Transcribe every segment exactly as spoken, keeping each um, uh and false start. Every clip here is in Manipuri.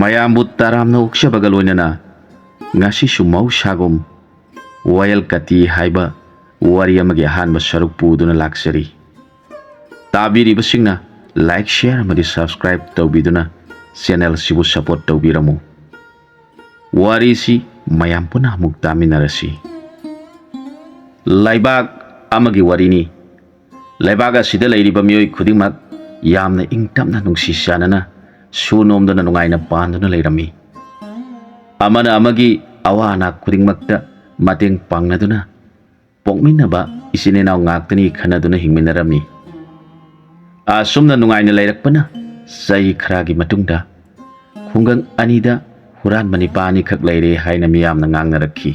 ꯃꯌꯥꯝꯕꯨ ꯇꯔꯥꯝꯅ ꯑꯣꯛꯆꯕꯒ ꯂꯣꯏꯅꯅ ꯉꯁꯤꯁꯨ ꯃꯍꯧꯁꯥꯒꯨꯝ ꯋꯥꯌꯦꯜ ꯀꯇꯤ ꯍꯥꯏꯕ ꯋꯥꯔꯤ ꯑꯃꯒꯤ ꯑꯍꯥꯟꯕ ꯁꯔꯨꯛ ꯄꯨꯗꯨꯅ ꯂꯥꯛꯆꯔꯤ꯫ ꯇꯥꯕꯤꯔꯤꯕꯁꯤꯡꯅ like, share ꯑꯃꯗꯤ subscribe ꯇꯧꯕꯤꯗꯨꯅ channel ꯑꯁꯤꯕꯨ support ꯇꯧꯕꯤꯔꯝꯃꯨ꯫ ꯋꯥꯔꯤꯁꯤ ꯃꯌꯥꯝ ꯄꯨꯟꯅ ꯑꯃꯨꯛ ꯇꯥꯃꯤꯟꯅꯔꯁꯤ꯫ ꯂꯩꯕꯥꯛ ꯑꯃꯒꯤ ꯋꯥꯔꯤꯅꯤ꯫ ꯂꯩꯕꯥꯛ ꯑꯁꯤꯗ ꯂꯩꯔꯤꯕ ꯃꯤꯑꯣꯏ ꯈꯨꯗꯤꯡꯃꯛ ꯌꯥꯝꯅ ꯏꯪ ꯇꯞꯅ ꯅꯨꯡꯁꯤ ꯆꯥꯟꯅꯅ ꯁꯨ ꯅꯣꯝꯗꯨꯅ ꯅꯨꯡꯉꯥꯏꯅ ꯄꯥꯟꯗꯨꯅ ꯂꯩꯔꯝꯃꯤ꯫ ꯑꯃꯅ ꯑꯃꯒꯤ ꯑꯋꯥ ꯑꯅꯥ ꯈꯨꯗꯤꯡꯃꯛꯇ ꯃꯇꯦꯡ ꯄꯥꯡꯅꯗꯨꯅ ꯄꯣꯛꯃꯤꯟꯅꯕ ꯏꯆꯤꯟ ꯏꯅꯥꯎ ꯉꯥꯛꯇꯅꯤ ꯈꯟꯅꯗꯨꯅ ꯍꯤꯡꯃꯤꯟꯅꯔꯝꯃꯤ꯫ ꯑꯁꯨꯝꯅ ꯅꯨꯡꯉꯥꯏꯅ ꯂꯩꯔꯛꯄꯅ ꯆꯍꯤ ꯈꯔꯒꯤ ꯃꯇꯨꯡꯗ ꯈꯨꯡꯒꯪ ꯑꯅꯤꯗ ꯍꯨꯔꯥꯟꯕ ꯅꯤꯄꯥ ꯑꯅꯤꯈꯛ ꯂꯩꯔꯦ ꯍꯥꯏꯅ ꯃꯤꯌꯥꯝꯅ ꯉꯥꯡꯅꯔꯛꯈꯤ꯫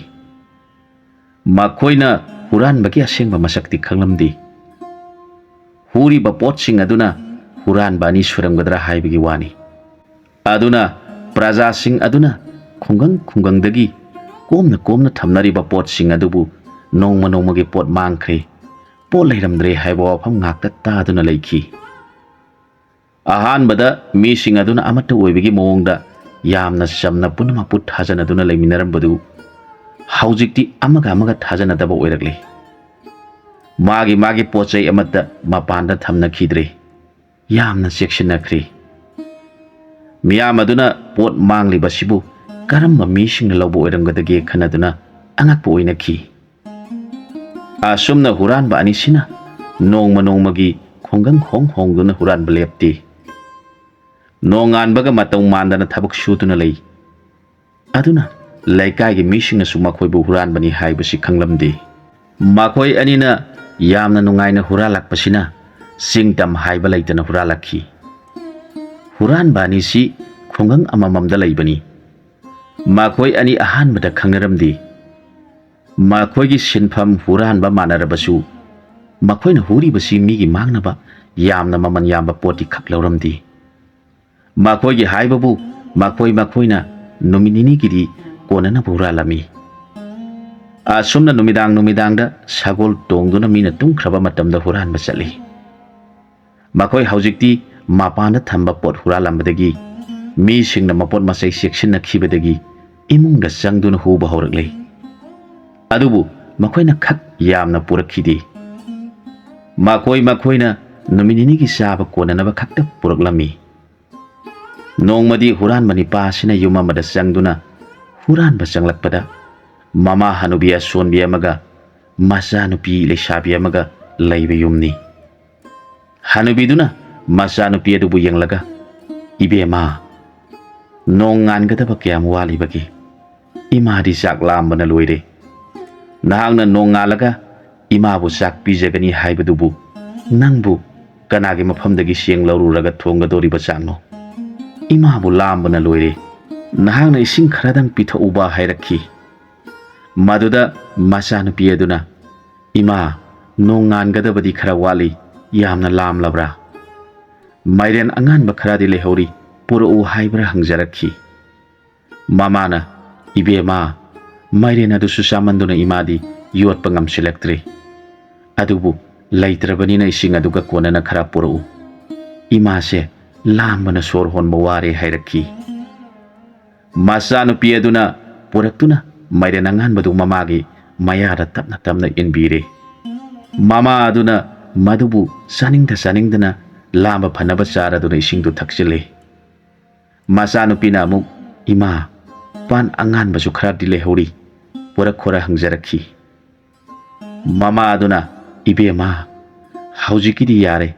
ꯃꯈꯣꯏꯅ ꯍꯨꯔꯥꯟꯕꯒꯤ ꯑꯁꯦꯡꯕ ꯃꯁꯛꯇꯤ ꯈꯪꯂꯝꯗꯦ꯫ ꯍꯨꯔꯤꯕ ꯄꯣꯠꯁꯤꯡ ꯑꯗꯨꯅ ꯍꯨꯔꯥꯟꯕ ꯑꯅꯤ ꯁꯨꯔꯝꯒꯗ꯭ꯔꯥ ꯍꯥꯏꯕꯒꯤ ꯋꯥꯅꯤ꯫ ꯑꯗꯨꯅ ꯄ꯭ꯔꯖꯥꯁꯤꯡ ꯑꯗꯨꯅ ꯈꯨꯡꯒꯪ ꯈꯨꯡꯒꯪꯗꯒꯤ ꯀꯣꯝꯅ ꯀꯣꯝꯅ ꯊꯝꯅꯔꯤꯕ ꯄꯣꯠꯁꯤꯡ ꯑꯗꯨꯕꯨ ꯅꯣꯡꯃ ꯅꯣꯡꯃꯒꯤ ꯄꯣꯠ ꯃꯥꯡꯈ꯭ꯔꯦ, ꯄꯣꯠ ꯂꯩꯔꯝꯗ꯭ꯔꯦ ꯍꯥꯏꯕ ꯋꯥꯐꯝ ꯉꯥꯛꯇ ꯇꯥꯗꯨꯅ ꯂꯩꯈꯤ꯫ ꯑꯍꯥꯟꯕꯗ ꯃꯤꯁꯤꯡ ꯑꯗꯨꯅ ꯑꯃꯠꯇ ꯑꯣꯏꯕꯒꯤ ꯃꯑꯣꯡꯗ ꯌꯥꯝꯅ ꯆꯝꯅ ꯄꯨꯝꯅꯃꯛꯄꯨ ꯊꯥꯖꯅꯗꯨꯅ ꯂꯩꯃꯤꯟꯅꯔꯝꯕꯗꯨ ꯍꯧꯖꯤꯛꯇꯤ ꯑꯃꯒ ꯑꯃꯒ ꯊꯥꯖꯅꯗꯕ ꯑꯣꯏꯔꯛꯂꯦ꯫ ꯃꯥꯒꯤ ꯃꯥꯒꯤ ꯄꯣꯠ ꯆꯩ ꯑꯃꯠꯇ ꯃꯄꯥꯟꯗ ꯊꯝꯅꯈꯤꯗ꯭ꯔꯦ꯫ ꯌꯥꯝꯅ ꯆꯦꯛꯁꯤꯟꯅꯈ꯭ꯔꯦ꯫ ꯃꯤꯌꯥꯝ ꯑꯗꯨꯅ ꯄꯣꯠ ꯃꯥꯡꯂꯤꯕꯁꯤꯕꯨ ꯀꯔꯝꯕ ꯃꯤꯁꯤꯡꯅ ꯂꯧꯕ ꯑꯣꯏꯔꯝꯒꯗꯒꯦ ꯈꯟꯅꯗꯨꯅ ꯑꯉꯛꯄ ꯑꯣꯏꯅꯈꯤ꯫ ꯑꯁꯨꯝꯅ ꯍꯨꯔꯥꯟꯕ ꯑꯅꯤꯁꯤꯅ ꯅꯣꯡꯃ ꯅꯣꯡꯃꯒꯤ ꯈꯨꯡꯒꯪ ꯍꯣꯡ ꯍꯣꯡꯗꯨꯅ ꯍꯨꯔꯥꯟꯕ ꯂꯦꯞꯇꯦ꯫ ꯅꯣꯡꯉꯥꯟꯕꯒ ꯃꯇꯧ ꯃꯥꯟꯗꯅ ꯊꯕꯛ ꯁꯨꯗꯨꯅ ꯂꯩ꯫ ꯑꯗꯨꯅ ꯂꯩꯀꯥꯏꯒꯤ ꯃꯤꯁꯤꯡꯅꯁꯨ ꯃꯈꯣꯏꯕꯨ ꯍꯨꯔꯥꯟꯕꯅꯤ ꯍꯥꯏꯕꯁꯤ ꯈꯪꯂꯝꯗꯦ꯫ ꯃꯈꯣꯏ ꯑꯅꯤꯅ ꯌꯥꯝꯅ ꯅꯨꯡꯉꯥꯏꯅ ꯍꯨꯔꯥꯜꯂꯛꯄꯁꯤꯅ ꯆꯤꯡ ꯇꯝ ꯍꯥꯏꯕ ꯂꯩꯇꯅ ꯍꯨꯔꯥꯜꯂꯛꯈꯤ꯫ ꯍꯨꯔꯥꯟꯕ ꯑꯅꯤꯁꯤ ꯈꯨꯡꯒꯪ ꯑꯃꯃꯝꯗ ꯂꯩꯕꯅꯤ꯫ ꯃꯈꯣꯏ ꯑꯅꯤ ꯑꯍꯥꯟꯕꯗ ꯈꯪꯅꯔꯝꯗꯦ꯫ ꯃꯈꯣꯏꯒꯤ ꯁꯤꯟꯐꯝ ꯍꯨꯔꯥꯟꯕ ꯃꯥꯟꯅꯔꯕꯁꯨ, ꯃꯈꯣꯏꯅ ꯍꯨꯔꯤꯕꯁꯤ ꯃꯤꯒꯤ ꯃꯥꯡꯅꯕ ꯌꯥꯝꯅ ꯃꯃꯜ ꯌꯥꯝꯕ ꯄꯣꯠꯇꯤ ꯈꯛ ꯂꯧꯔꯝꯗꯦ꯫ ꯃꯈꯣꯏꯒꯤ ꯍꯥꯏꯕꯕꯨ ꯃꯈꯣꯏ ꯃꯈꯣꯏꯅ ꯅꯨꯃꯤꯠ ꯅꯤꯅꯤꯒꯤꯗꯤ ꯀꯣꯟꯅꯅꯕ ꯍꯨꯔꯥꯜꯂꯝꯃꯤ꯫ ꯑꯁꯨꯝꯅ ꯅꯨꯃꯤꯗꯥꯡ ꯅꯨꯃꯤꯗꯥꯡꯗ ꯁꯒꯣꯜ ꯇꯣꯡꯗꯨꯅ ꯃꯤꯅ ꯇꯨꯝꯈ꯭ꯔꯕ ꯃꯇꯝꯗ ꯍꯨꯔꯥꯟꯕ ꯆꯠꯂꯤ꯫ ꯃꯈꯣꯏ ꯍꯧꯖꯤꯛꯇꯤ ꯃꯄꯥꯟꯗ ꯊꯝꯕ ꯄꯣꯠ ꯍꯨꯔꯥꯜꯂꯝꯕꯗꯒꯤ ꯃꯤꯁꯤꯡꯅ ꯃꯄꯣꯠ ꯃꯆꯩ ꯆꯦꯛꯁꯤꯟꯅꯈꯤꯕꯗꯒꯤ ꯏꯃꯨꯡꯗ ꯆꯪꯗꯨꯅ ꯍꯨꯕ ꯍꯧꯔꯛꯂꯦ꯫ ꯑꯗꯨꯕꯨ ꯃꯈꯣꯏꯅ ꯈꯛ ꯌꯥꯝꯅ ꯄꯨꯔꯛꯈꯤꯗꯦ꯫ ꯃꯈꯣꯏ ꯃꯈꯣꯏꯅ ꯅꯨꯃꯤꯠ ꯅꯤꯅꯤꯒꯤ ꯆꯥꯕ ꯀꯣꯟꯅꯅꯕ ꯈꯛꯇ ꯄꯨꯔꯛꯂꯝꯃꯤ꯫ ꯅꯣꯡꯃꯗꯤ ꯍꯨꯔꯥꯟꯕ ꯅꯤꯄꯥ ꯑꯁꯤꯅ ꯌꯨꯝ ꯑꯃꯗ ꯆꯪꯗꯨꯅ ꯍꯨꯔꯥꯟꯕ ꯆꯪꯂꯛꯄꯗ, ꯃꯃꯥ ꯍꯅꯨꯕꯤ ꯑꯁꯣꯟꯕꯤ ꯑꯃꯒ ꯃꯆꯥꯅꯨꯄꯤ ꯂꯩꯁꯥꯕꯤ ꯑꯃꯒ ꯂꯩꯕ ꯌꯨꯝꯅꯤ꯫ ꯍꯅꯨꯕꯤꯗꯨꯅ ꯃꯆꯥꯅꯨꯄꯤ ꯑꯗꯨꯕꯨ ꯌꯦꯡꯂꯒ, "ꯏꯕꯦꯝꯃ, ꯅꯣꯡ ꯉꯥꯟꯒꯗꯕ ꯀꯌꯥꯝ ꯋꯥꯠꯂꯤꯕꯒꯦ? ꯏꯃꯥꯗꯤ ꯆꯥꯛ ꯂꯥꯝꯕꯅ ꯂꯣꯏꯔꯦ꯫ ꯅꯍꯥꯛꯅ ꯅꯣꯡꯉꯥꯜꯂꯒ ꯏꯃꯥꯕꯨ ꯆꯥꯛ ꯄꯤꯖꯒꯅꯤ ꯍꯥꯏꯕꯗꯨꯕꯨ ꯅꯪꯕꯨ ꯀꯅꯥꯒꯤ ꯃꯐꯝꯗꯒꯤ ꯆꯦꯡ ꯂꯧꯔꯨꯔꯒ ꯊꯣꯡꯒꯗꯧꯔꯤꯕ ꯆꯥꯛꯅꯣ? ꯏꯃꯥꯕꯨ ꯂꯥꯝꯕꯅ ꯂꯣꯏꯔꯦ꯫ ꯅꯍꯥꯛꯅ ꯏꯁꯤꯡ ꯈꯔꯗꯪ ꯄꯤꯊꯛꯎꯕ" ꯍꯥꯏꯔꯛꯈꯤ꯫ ꯃꯗꯨꯗ ꯃꯆꯥꯅꯨꯄꯤ ꯑꯗꯨꯅ, "ꯏꯃꯥ, ꯅꯣꯡ ꯉꯥꯟꯒꯗꯕꯗꯤ ꯈꯔ ꯋꯥꯠꯂꯤ, ꯌꯥꯝꯅ ꯂꯥꯝꯂꯕ꯭ꯔꯥ? ꯃꯥꯏꯔꯦꯟ ꯑꯉꯥꯟꯕ ꯈꯔꯗꯤ ꯂꯩꯍꯧꯔꯤ, ꯄꯨꯔꯛꯎ" ꯍꯥꯏꯕ꯭ꯔꯥ ꯍꯪꯖꯔꯛꯈꯤ꯫ ꯃꯃꯥꯅ, "ꯏꯕꯦꯝꯃ, ꯃꯥꯏꯔꯦꯟ ꯑꯗꯨꯁꯨ ꯆꯥꯃꯟꯗꯨꯅ ꯏꯃꯥꯗꯤ ꯌꯣꯠꯄ ꯉꯝꯁꯤꯜꯂꯛꯇ꯭ꯔꯦ꯫ ꯑꯗꯨꯕꯨ ꯂꯩꯇ꯭ꯔꯕꯅꯤꯅ ꯏꯁꯤꯡ ꯑꯗꯨꯒ ꯀꯣꯟꯅꯅ ꯈꯔ ꯄꯨꯔꯛꯎ꯫ ꯏꯃꯥꯁꯦ ꯂꯥꯝꯕꯅ ꯁꯣꯔ ꯍꯣꯟꯕ ꯋꯥꯔꯦ" ꯍꯥꯏꯔꯛꯈꯤ꯫ ꯃꯆꯥꯅꯨꯄꯤ ꯑꯗꯨꯅ ꯄꯨꯔꯛꯇꯨꯅ ꯃꯥꯏꯔꯦꯟ ꯑꯉꯥꯟꯕꯗꯨ ꯃꯃꯥꯒꯤ ꯃꯌꯥꯗ ꯇꯞꯅ ꯇꯞꯅ ꯏꯟꯕꯤꯔꯦ꯫ ꯃꯃꯥ ꯑꯗꯨꯅ ꯃꯗꯨꯕꯨ ꯆꯥꯅꯤꯡꯗ ꯆꯥꯅꯤꯡꯗꯅ ꯂꯥꯝꯕ ꯐꯅꯕ ꯆꯥꯔꯗꯨꯅ ꯏꯁꯤꯡꯗꯨ ꯊꯛꯆꯤꯜꯂꯦ꯫ ꯃꯆꯥꯅꯨꯄꯤꯅ ꯑꯃꯨꯛ, "ꯏꯃꯥ, ꯄꯥꯟ ꯑꯉꯥꯟꯕꯁꯨ ꯈꯔꯗꯤ ꯂꯩꯍꯧꯔꯤ, ꯄꯨꯔꯛꯈꯣꯔꯥ?" ꯍꯪꯖꯔꯛꯈꯤ꯫ ꯃꯃꯥ ꯑꯗꯨꯅ, "ꯏꯕꯦꯝꯃ, ꯍꯧꯖꯤꯛꯀꯤꯗꯤ ꯌꯥꯔꯦ,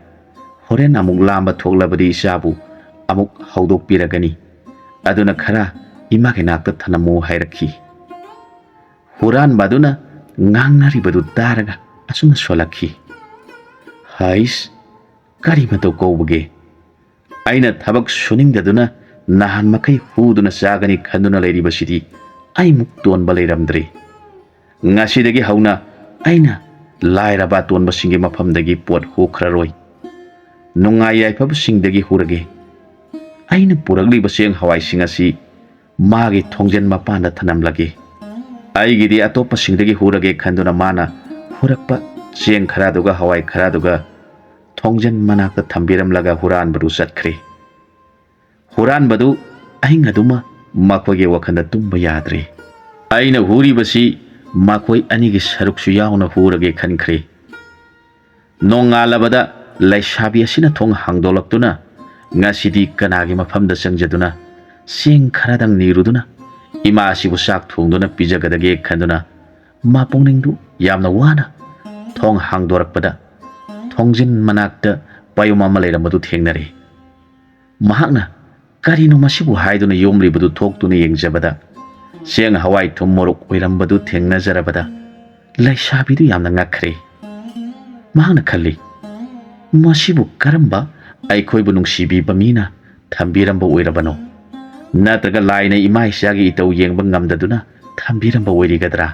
ꯍꯣꯔꯦꯟ ꯑꯃꯨꯛ ꯂꯥꯝꯕ ꯊꯣꯛꯂꯕꯗꯤ ꯏꯆꯥꯕꯨ ꯑꯃꯨꯛ ꯍꯧꯗꯣꯛꯄꯤꯔꯒꯅꯤ, ꯑꯗꯨꯅ ꯈꯔ ꯏꯃꯥꯒꯤ ꯅꯥꯛꯇ ꯊꯅꯝꯃꯨ" ꯍꯥꯏꯔꯛꯈꯤ꯫ ꯍꯨꯔꯥꯟꯕ ꯑꯗꯨꯅ ꯉꯥꯡꯅꯔꯤꯕꯗꯨ ꯇꯥꯔꯒ ꯑꯁꯨꯝꯅ ꯁꯣꯜꯂꯛꯈꯤ, "ꯍꯩꯁ, ꯀꯔꯤ ꯃꯇꯧ ꯀꯧꯕꯒꯦ? ꯑꯩꯅ ꯊꯕꯛ ꯁꯨꯅꯤꯡꯗꯗꯨꯅ ꯅꯍꯥꯟ ꯃꯈꯩ ꯍꯨꯗꯨꯅ ꯆꯥꯒꯅꯤ ꯈꯟꯗꯨꯅ ꯂꯩꯔꯤꯕꯁꯤꯗꯤ ꯑꯩꯃꯨꯛ ꯇꯣꯟꯕ ꯂꯩꯔꯝꯗ꯭ꯔꯦ꯫ ꯉꯁꯤꯗꯒꯤ ꯍꯧꯅ ꯑꯩꯅ ꯂꯥꯏꯔꯕ ꯑꯇꯣꯟꯕꯁꯤꯡꯒꯤ ꯃꯐꯝꯗꯒꯤ ꯄꯣꯠ ꯍꯨꯈ꯭ꯔꯔꯣꯏ꯫ ꯅꯨꯡꯉꯥꯏ ꯌꯥꯏꯐꯕꯁꯤꯡꯗꯒꯤ ꯍꯨꯔꯒꯦ꯫ ꯑꯩꯅ ꯄꯨꯔꯛꯂꯤꯕ ꯆꯦꯡ ꯍꯋꯥꯏꯁꯤꯡ ꯑꯁꯤ ꯃꯥꯒꯤ ꯊꯣꯡꯖꯤꯟ ꯃꯄꯥꯟꯗ ꯊꯅꯝꯂꯒꯦ꯫ ꯑꯩꯒꯤꯗꯤ ꯑꯇꯣꯞꯄꯁꯤꯡꯗꯒꯤ ꯍꯨꯔꯒꯦ" ꯈꯟꯗꯨꯅ ꯃꯥꯅ ꯍꯨꯔꯛꯄ ꯆꯦꯡ ꯈꯔꯗꯨꯒ ꯍꯋꯥꯏ ꯈꯔꯗꯨꯒ ꯊꯣꯡꯖꯤꯟ ꯃꯅꯥꯛꯇ ꯊꯝꯕꯤꯔꯝꯂꯒ ꯍꯨꯔꯥꯟꯕꯗꯨ ꯆꯠꯈ꯭ꯔꯦ꯫ ꯍꯨꯔꯥꯟꯕꯗꯨ ꯑꯍꯤꯡ ꯑꯗꯨꯃ ꯃꯈꯣꯏꯒꯤ ꯋꯥꯈꯜꯗ ꯇꯨꯝꯕ ꯌꯥꯗ꯭ꯔꯦ꯫ "ꯑꯩꯅ ꯍꯨꯔꯤꯕꯁꯤ ꯃꯈꯣꯏ ꯑꯅꯤꯒꯤ ꯁꯔꯨꯛꯁꯨ ꯌꯥꯎꯅ ꯍꯨꯔꯒꯦ" ꯈꯟꯈ꯭ꯔꯦ꯫ ꯅꯣꯡꯉꯥꯜꯂꯕꯗ ꯂꯩꯁꯥꯕꯤ ꯑꯁꯤꯅ ꯊꯣꯡ ꯍꯥꯡꯗꯣꯛꯂꯛꯇꯨꯅ, ꯉꯁꯤꯗꯤ ꯀꯅꯥꯒꯤ ꯃꯐꯝꯗ ꯆꯪꯖꯗꯨꯅ ꯆꯦꯡ ꯈꯔꯗꯪ ꯅꯤꯔꯨꯗꯨꯅ ꯏꯃꯥ ꯑꯁꯤꯕꯨ ꯆꯥꯛ ꯊꯣꯡꯗꯨꯅ ꯄꯤꯖꯒꯗꯒꯦ ꯈꯟꯗꯨꯅ ꯃꯄꯨꯛꯅꯤꯡꯗꯨ ꯌꯥꯝꯅ ꯋꯥꯅ ꯊꯣꯡ ꯍꯥꯡꯗꯣꯔꯛꯄꯗ, ꯊꯣꯡꯖꯤꯟ ꯃꯅꯥꯛꯇ ꯄꯌꯨꯝ ꯑꯃ ꯂꯩꯔꯝꯕꯗꯨ ꯊꯦꯡꯅꯔꯦ꯫ ꯃꯍꯥꯛꯅ "ꯀꯔꯤꯅꯣ ꯃꯁꯤꯕꯨ?" ꯍꯥꯏꯗꯨꯅ ꯌꯣꯝꯂꯤꯕꯗꯨ ꯊꯣꯛꯇꯨꯅ ꯌꯦꯡꯖꯕꯗ, ꯆꯦꯡ, ꯍꯋꯥꯏ, ꯊꯨꯝ, ꯃꯣꯔꯣꯛ ꯑꯣꯏꯔꯝꯕꯗꯨ ꯊꯦꯡꯅꯖꯔꯕꯗ, ꯂꯩꯁꯥꯕꯤꯗꯨ ꯌꯥꯝꯅ ꯉꯛꯈ꯭ꯔꯦ꯫ ꯃꯍꯥꯛꯅ ꯈꯜꯂꯤ, "ꯃꯁꯤꯕꯨ ꯀꯔꯝꯕ ꯑꯩꯈꯣꯏꯕꯨ ꯅꯨꯡꯁꯤꯕꯤꯕ ꯃꯤꯅ ꯊꯝꯕꯤꯔꯝꯕ ꯑꯣꯏꯔꯕꯅꯣ? ꯅꯠꯇ꯭ꯔꯒ ꯂꯥꯏꯅ ꯏꯃꯥ ꯏꯆꯥꯒꯤ ꯏꯇꯧ ꯌꯦꯡꯕ ꯉꯝꯗꯗꯨꯅ ꯊꯝꯕꯤꯔꯝꯕ ꯑꯣꯏꯔꯤꯒꯗ꯭ꯔꯥ?"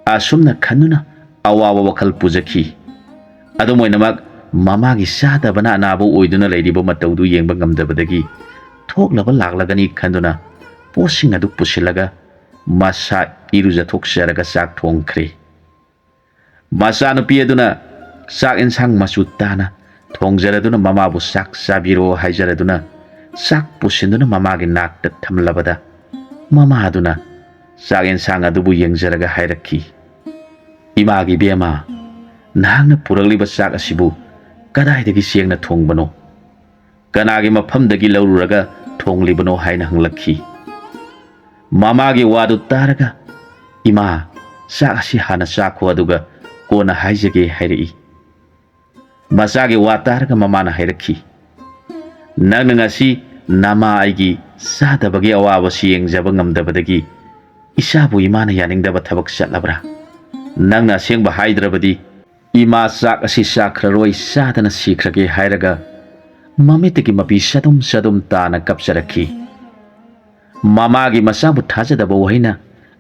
ꯑꯁꯨꯝꯅ ꯈꯟꯗꯨꯅ ꯑꯋꯥꯕ ꯋꯥꯈꯜ ꯄꯨꯖꯈꯤ꯫ ꯑꯗꯨꯝ ꯑꯣꯏꯅꯃꯛ, ꯃꯃꯥꯒꯤ ꯆꯥꯗꯕꯅ ꯑꯅꯥꯕ ꯑꯣꯏꯗꯨꯅ ꯂꯩꯔꯤꯕ ꯃꯇꯧꯗꯨ ꯌꯦꯡꯕ ꯉꯝꯗꯕꯗꯒꯤ, ꯊꯣꯛꯂꯕ ꯂꯥꯛꯂꯒꯅꯤ ꯈꯟꯗꯨꯅ ꯄꯣꯠꯁꯤꯡ ꯑꯗꯨ ꯄꯨꯁꯤꯜꯂꯒ ꯃꯁꯥ ꯏꯔꯨꯖꯊꯣꯛꯆꯔꯒ ꯆꯥꯛ ꯊꯣꯡꯈ꯭ꯔꯦ꯫ ꯃꯆꯥꯅꯨꯄꯤ ꯑꯗꯨꯅ ꯆꯥꯛ ꯌꯦꯟꯁꯥꯡ ꯃꯆꯨ ꯇꯥꯅ ꯊꯣꯡꯖꯔꯗꯨꯅ ꯃꯃꯥꯕꯨ ꯆꯥꯛ ꯆꯥꯕꯤꯔꯣ ꯍꯥꯏꯖꯔꯗꯨꯅ ꯆꯥꯛ ꯄꯨꯁꯤꯟꯗꯨꯅ ꯃꯃꯥꯒꯤ ꯅꯥꯛꯇ ꯊꯝꯂꯕꯗ, ꯃꯃꯥ ꯑꯗꯨꯅ ꯆꯥꯛ ꯌꯦꯟꯁꯥꯡ ꯑꯗꯨꯕꯨ ꯌꯦꯡꯖꯔꯒ ꯍꯥꯏꯔꯛꯈꯤ, "ꯏꯃꯥꯒꯤ ꯏꯕꯦꯝꯃ, ꯅꯍꯥꯛꯅ ꯄꯨꯔꯛꯂꯤꯕ ꯆꯥꯛ ꯑꯁꯤꯕꯨ ꯀꯗꯥꯏꯗꯒꯤ ꯆꯦꯡꯅ ꯊꯣꯡꯕꯅꯣ? ꯀꯅꯥꯒꯤ ꯃꯐꯝꯗꯒꯤ ꯂꯧꯔꯨꯔꯒ ꯊꯣꯡꯂꯤꯕꯅꯣ?" ꯍꯥꯏꯅ ꯍꯪꯂꯛꯈꯤ꯫ ꯃꯃꯥꯒꯤ ꯋꯥꯗꯨ ꯇꯥꯔꯒ, "ꯏꯃꯥ, ꯆꯥꯛ ꯑꯁꯤ ꯍꯥꯟꯅ ꯆꯥꯈꯣ, ꯑꯗꯨꯒ ꯀꯣꯟꯅ ꯍꯥꯏꯖꯒꯦ" ꯍꯥꯏꯔꯛꯏ꯫ ꯃꯆꯥꯒꯤ ꯋꯥ ꯇꯥꯔꯒ ꯃꯃꯥꯅ ꯍꯥꯏꯔꯛꯈꯤ, "ꯅꯪꯅ ꯉꯁꯤ ꯅꯃꯥ ꯑꯩꯒꯤ ꯆꯥꯗꯕꯒꯤ ꯑꯋꯥꯕꯁꯤ ꯌꯦꯡꯖꯕ ꯉꯝꯗꯕꯗꯒꯤ ꯏꯆꯥꯕꯨ ꯏꯃꯥꯅ ꯌꯥꯅꯤꯡꯗꯕ ꯊꯕꯛ ꯆꯠꯂꯕ꯭ꯔꯥ? ꯅꯪꯅ ꯑꯁꯦꯡꯕ ꯍꯥꯏꯗ꯭ꯔꯕꯗꯤ ꯏꯃꯥ ꯆꯥꯛ ꯑꯁꯤ ꯆꯥꯈ꯭ꯔꯔꯣꯏ, ꯆꯥꯗꯅ ꯁꯤꯈ꯭ꯔꯒꯦ" ꯍꯥꯏꯔꯒ ꯃꯃꯤꯠꯇꯒꯤ ꯃꯄꯤ ꯆꯗꯨꯝ ꯆꯗꯨꯝ ꯇꯥꯅ ꯀꯞꯆꯔꯛꯈꯤ꯫ ꯃꯃꯥꯒꯤ ꯃꯆꯥꯕꯨ ꯊꯥꯖꯗꯕ ꯋꯥꯍꯩꯅ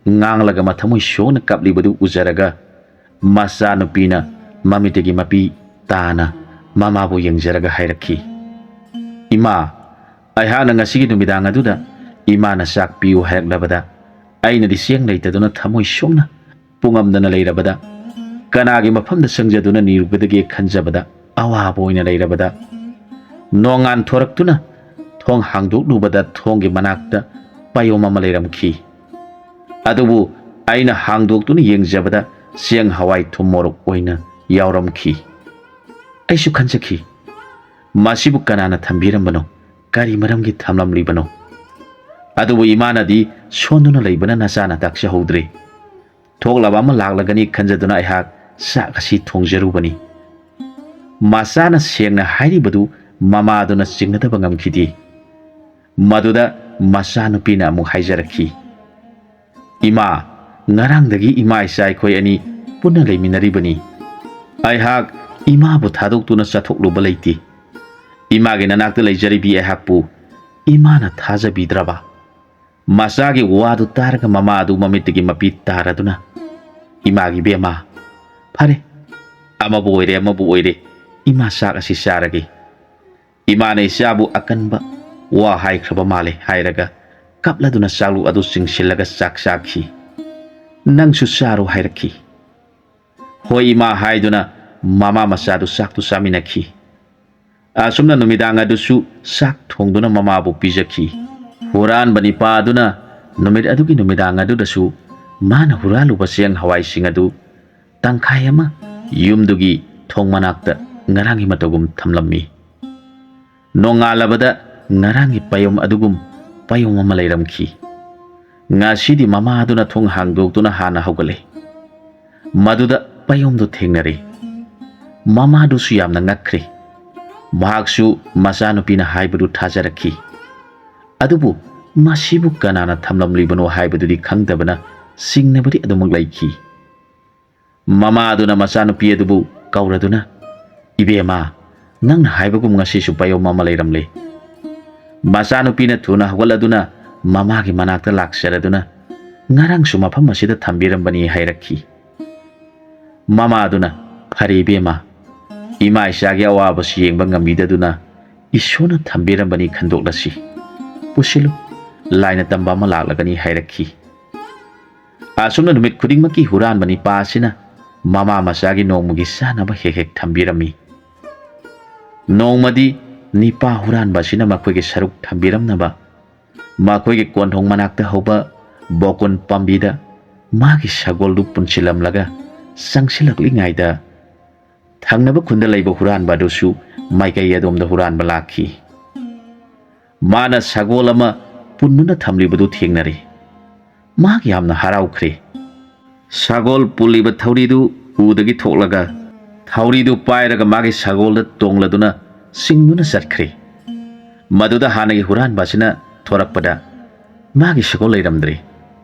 ꯉꯥꯡꯂꯒ ꯃꯊꯃꯣꯏ ꯁꯣꯛꯅ ꯀꯞꯂꯤꯕꯗꯨ ꯎꯖꯔꯒ, ꯃꯆꯥꯅꯨꯄꯤꯅ ꯃꯃꯤꯠꯇꯒꯤ ꯃꯄꯤ ꯇꯥꯅ ꯃꯃꯥꯕꯨ ꯌꯦꯡꯖꯔꯒ ꯍꯥꯏꯔꯛꯈꯤ, "ꯏꯃꯥ, ꯑꯩꯍꯥꯛꯅ ꯉꯁꯤꯒꯤ ꯅꯨꯃꯤꯗꯥꯡ ꯑꯗꯨꯗ ꯏꯃꯥꯅ ꯆꯥꯛ ꯄꯤꯌꯨ ꯍꯥꯏꯔꯛꯂꯕꯗ, ꯑꯩꯅꯗꯤ ꯆꯦꯡ ꯂꯩꯇꯗꯨꯅ ꯊꯃꯣꯏ ꯁꯣꯛꯅ ꯄꯨꯡꯉꯝꯗꯅ ꯂꯩꯔꯕꯗ, ꯀꯅꯥꯒꯤ ꯃꯐꯝꯗ ꯆꯪꯖꯗꯨꯅ ꯅꯤꯔꯨꯒꯗꯒꯦ ꯈꯟꯖꯕꯗ ꯑꯋꯥꯕ ꯑꯣꯏꯅ ꯂꯩꯔꯕꯗ, ꯅꯣꯡꯉꯥꯟ ꯊꯣꯔꯛꯇꯨꯅ ꯊꯣꯡ ꯍꯥꯡꯗꯣꯛꯂꯨꯕꯗ ꯊꯣꯡꯒꯤ ꯃꯅꯥꯛꯇ ꯄꯥꯌꯣꯝ ꯑꯃ ꯂꯩꯔꯝꯈꯤ꯫ ꯑꯗꯨꯕꯨ ꯑꯩꯅ ꯍꯥꯡꯗꯣꯛꯇꯨꯅ ꯌꯦꯡꯖꯕꯗ ꯆꯦꯡ, ꯍꯋꯥꯏ, ꯊꯨꯝ, ꯃꯣꯔꯣꯛ ꯑꯣꯏꯅ ꯌꯥꯎꯔꯝꯈꯤ꯫ ꯑꯩꯁꯨ ꯈꯟꯖꯈꯤ, "ꯃꯁꯤꯕꯨ ꯀꯅꯥꯅ ꯊꯝꯕꯤꯔꯝꯕꯅꯣ? ꯀꯔꯤ ꯃꯔꯝꯒꯤ ꯊꯝꯂꯝꯂꯤꯕꯅꯣ?" ꯑꯗꯨꯕꯨ ꯏꯃꯥꯅꯗꯤ, "ꯁꯣꯟꯗꯨꯅ ꯂꯩꯕꯅ ꯅꯆꯥꯅ ꯇꯥꯛꯆꯍꯧꯗ꯭ꯔꯦ꯫ ꯊꯣꯛꯂꯕ ꯑꯃ ꯂꯥꯛꯂꯒꯅꯤ" ꯈꯟꯖꯗꯨꯅ ꯑꯩꯍꯥꯛ ꯆꯥꯛ ꯑꯁꯤ ꯊꯣꯡꯖꯔꯨꯕꯅꯤ꯫ ꯃꯆꯥꯅ ꯁꯦꯡꯅ ꯍꯥꯏꯔꯤꯕꯗꯨ ꯃꯃꯥꯗꯨꯅ ꯆꯤꯡꯅꯗꯕ ꯉꯝꯈꯤꯗꯦ꯫ ꯃꯗꯨꯗ ꯃꯆꯥꯅꯨꯄꯤꯅ ꯑꯃꯨꯛ ꯍꯥꯏꯖꯔꯛꯈꯤ, "ꯏꯃꯥ, ꯉꯔꯥꯡꯗꯒꯤ ꯏꯃꯥ ꯏꯆꯥ ꯑꯩꯈꯣꯏ ꯑꯅꯤ ꯄꯨꯟꯅ ꯂꯩꯃꯤꯟꯅꯔꯤꯕꯅꯤ꯫ ꯑꯩꯍꯥꯛ ꯏꯃꯥꯕꯨ ꯊꯥꯗꯣꯛꯇꯨꯅ ꯆꯠꯊꯣꯛꯂꯨꯕ ꯂꯩꯇꯦ꯫ ꯏꯃꯥꯒꯤ ꯅꯅꯥꯛꯇ ꯂꯩꯖꯔꯤꯕꯤ ꯑꯩꯍꯥꯛꯄꯨ ꯏꯃꯥꯅ ꯊꯥꯖꯕꯤꯗ꯭ꯔꯕ?" ꯃꯆꯥꯒꯤ ꯋꯥꯗꯨ ꯇꯥꯔꯒ ꯃꯃꯥ ꯑꯗꯨ ꯃꯃꯤꯠꯇꯒꯤ ꯃꯄꯤ ꯇꯥꯔꯗꯨꯅ, "ꯏꯃꯥꯒꯤ ꯏꯕꯦꯝꯃ, ꯐꯔꯦ, ꯑꯃꯕꯨ ꯑꯣꯏꯔꯦ ꯑꯃꯕꯨ ꯑꯣꯏꯔꯦ, ꯏꯃꯥ ꯆꯥꯛ ꯑꯁꯤ ꯆꯥꯔꯒꯦ꯫ ꯏꯃꯥꯅ ꯏꯆꯥꯕꯨ ꯑꯀꯟꯕ ꯋꯥ ꯍꯥꯏꯈ꯭ꯔꯕ ꯃꯥꯜꯂꯦ" ꯍꯥꯏꯔꯒ ꯀꯞꯂꯗꯨꯅ ꯆꯥꯛꯂꯨꯛ ꯑꯗꯨ ꯆꯤꯡꯁꯤꯜꯂꯒ ꯆꯥꯛ ꯆꯥꯈꯤ꯫ "ꯅꯪꯁꯨ ꯆꯥꯔꯣ" ꯍꯥꯏꯔꯛꯈꯤ꯫ "ꯍꯣꯏ ꯏꯃꯥ" ꯍꯥꯏꯗꯨꯅ ꯃꯃꯥ ꯃꯆꯥꯗꯨ ꯆꯥꯛꯇꯨ ꯆꯥꯃꯤꯟꯅꯈꯤ꯫ ꯑꯁꯨꯝꯅ ꯅꯨꯃꯤꯗꯥꯡ ꯑꯗꯨꯁꯨ ꯆꯥꯛ ꯊꯣꯡꯗꯨꯅ ꯃꯃꯥꯕꯨ ꯄꯤꯖꯈꯤ꯫ ꯍꯨꯔꯥꯟꯕ ꯅꯤꯄꯥ ꯑꯗꯨꯅ ꯅꯨꯃꯤꯠ ꯑꯗꯨꯒꯤ ꯅꯨꯃꯤꯗꯥꯡ ꯑꯗꯨꯗꯁꯨ ꯃꯥꯅ ꯍꯨꯔꯥꯜꯂꯨꯕ ꯆꯦꯡ ꯍꯋꯥꯏꯁꯤꯡ ꯑꯗꯨ ꯇꯪꯈꯥꯏ ꯑꯃ ꯌꯨꯝꯗꯨꯒꯤ ꯊꯣꯡ ꯃꯅꯥꯛꯇ ꯉꯔꯥꯡꯒꯤ ꯃꯇꯧꯒꯨꯝ ꯊꯝꯂꯝꯃꯤ꯫ ꯅꯣꯡꯉꯥꯜꯂꯕꯗ ꯉꯔꯥꯡꯒꯤ ꯄꯥꯌꯣꯝ ꯑꯗꯨꯒꯨꯝ ꯄꯥꯌꯣꯝ ꯑꯃ ꯂꯩꯔꯝꯈꯤ꯫ ꯉꯁꯤꯗꯤ ꯃꯃꯥ ꯑꯗꯨꯅ ꯊꯣꯡ ꯍꯥꯡꯗꯣꯛꯇꯨꯅ ꯍꯥꯟꯅ ꯍꯧꯒꯠꯂꯦ꯫ ꯃꯗꯨꯗ ꯄꯥꯌꯣꯝꯗꯨ ꯊꯦꯡꯅꯔꯦ꯫ ꯃꯃꯥꯗꯨꯁꯨ ꯌꯥꯝꯅ ꯉꯛꯈ꯭ꯔꯦ꯫ ꯃꯍꯥꯛꯁꯨ ꯃꯆꯥꯅꯨꯄꯤꯅ ꯍꯥꯏꯕꯗꯨ ꯊꯥꯖꯔꯛꯈꯤ꯫ ꯑꯗꯨꯕꯨ ꯃꯁꯤꯕꯨ ꯀꯅꯥꯅ ꯊꯝꯂꯝꯂꯤꯕꯅꯣ ꯍꯥꯏꯕꯗꯨꯗꯤ ꯈꯪꯗꯕꯅ ꯆꯤꯡꯅꯕꯗꯤ ꯑꯗꯨꯃꯛ ꯂꯩꯈꯤ꯫ ꯃꯃꯥ ꯑꯗꯨꯅ ꯃꯆꯥꯅꯨꯄꯤ ꯑꯗꯨꯕꯨ ꯀꯧꯔꯗꯨꯅ, "ꯏꯕꯦꯝꯃ, ꯅꯪꯅ ꯍꯥꯏꯕꯒꯨꯝ ꯉꯁꯤꯁꯨ ꯄꯥꯌꯣꯝ ꯑꯃ ꯂꯩꯔꯝꯂꯦ꯫" ꯃꯆꯥꯅꯨꯄꯤꯅ ꯊꯨꯅ ꯍꯧꯒꯠꯂꯗꯨꯅ ꯃꯃꯥꯒꯤ ꯃꯅꯥꯛꯇ ꯂꯥꯛꯆꯔꯗꯨꯅ, "ꯉꯔꯥꯡꯁꯨ ꯃꯐꯝ ꯑꯁꯤꯗ ꯊꯝꯕꯤꯔꯝꯕꯅꯤ" ꯍꯥꯏꯔꯛꯈꯤ꯫ ꯃꯃꯥ ꯑꯗꯨꯅ, "ꯐꯔꯦ ꯏꯕꯦꯝꯃ, ꯏꯃꯥ ꯏꯆꯥꯒꯤ ꯑꯋꯥꯕꯁꯤ ꯌꯦꯡꯕ ꯉꯝꯕꯤꯗꯗꯨꯅ ꯏꯁꯣꯔꯅ ꯊꯝꯕꯤꯔꯝꯕꯅꯤ ꯈꯟꯗꯣꯛꯂꯁꯤ꯫ ꯄꯨꯁꯤꯜꯂꯨ, ꯂꯥꯏꯅ ꯇꯝꯕ ꯑꯃ ꯂꯥꯛꯂꯒꯅꯤ" ꯍꯥꯏꯔꯛꯈꯤ꯫ ꯑꯁꯨꯝꯅ ꯅꯨꯃꯤꯠ ꯈꯨꯗꯤꯡꯃꯛꯀꯤ ꯍꯨꯔꯥꯟꯕ ꯅꯤꯄꯥ ꯑꯁꯤꯅ ꯃꯃꯥ ꯃꯆꯥꯒꯤ ꯅꯣꯡꯃꯒꯤ ꯆꯥꯅꯕ ꯍꯦꯛ ꯍꯦꯛ ꯊꯝꯕꯤꯔꯝꯃꯤ꯫ ꯅꯣꯡꯃꯗꯤ ꯅꯤꯄꯥ ꯍꯨꯔꯥꯟꯕ ꯑꯁꯤꯅ ꯃꯈꯣꯏꯒꯤ ꯁꯔꯨꯛ ꯊꯝꯕꯤꯔꯝꯅꯕ ꯃꯈꯣꯏꯒꯤ ꯀꯣꯟꯊꯣꯡ ꯃꯅꯥꯛꯇ ꯍꯧꯕ ꯕꯣꯀꯨꯟ ꯄꯥꯝꯕꯤꯗ ꯃꯥꯒꯤ ꯁꯒꯣꯜꯗꯨ ꯄꯨꯟꯁꯤꯜꯂꯝꯂꯒ ꯆꯪꯁꯤꯜꯂꯛꯂꯤꯉꯩꯗ, ꯊꯪꯅꯕ ꯈꯨꯟꯗ ꯂꯩꯕ ꯍꯨꯔꯥꯟꯕ ꯑꯗꯨꯁꯨ ꯃꯥꯏꯀꯩ ꯑꯗꯣꯝꯗ ꯍꯨꯔꯥꯟꯕ ꯂꯥꯛꯈꯤ꯫ ꯃꯥꯅ ꯁꯒꯣꯜ ꯑꯃ ꯄꯨꯟꯗꯨꯅ ꯊꯝꯂꯤꯕꯗꯨ ꯊꯦꯡꯅꯔꯦ꯫ ꯃꯍꯥꯛ ꯌꯥꯝꯅ ꯍꯔꯥꯎꯈ꯭ꯔꯦ꯫ ꯁꯒꯣꯜ ꯄꯨꯜꯂꯤꯕ ꯊꯧꯔꯤꯗꯨ ꯎꯗꯒꯤ ꯊꯣꯛꯂꯒ, ꯊꯧꯔꯤꯗꯨ ꯄꯥꯏꯔꯒ ꯃꯥꯒꯤ ꯁꯒꯣꯜꯗ ꯇꯣꯡꯂꯗꯨꯅ ꯆꯤꯡꯗꯨꯅ ꯆꯠꯈ꯭ꯔꯦ꯫ ꯃꯗꯨꯗ ꯍꯥꯟꯅꯒꯤ ꯍꯨꯔꯥꯟꯕ ꯑꯁꯤꯅ ꯊꯣꯔꯛꯄꯗ, ꯃꯥꯒꯤ ꯁꯒꯣꯜ ꯂꯩꯔꯝꯗ꯭ꯔꯦ꯫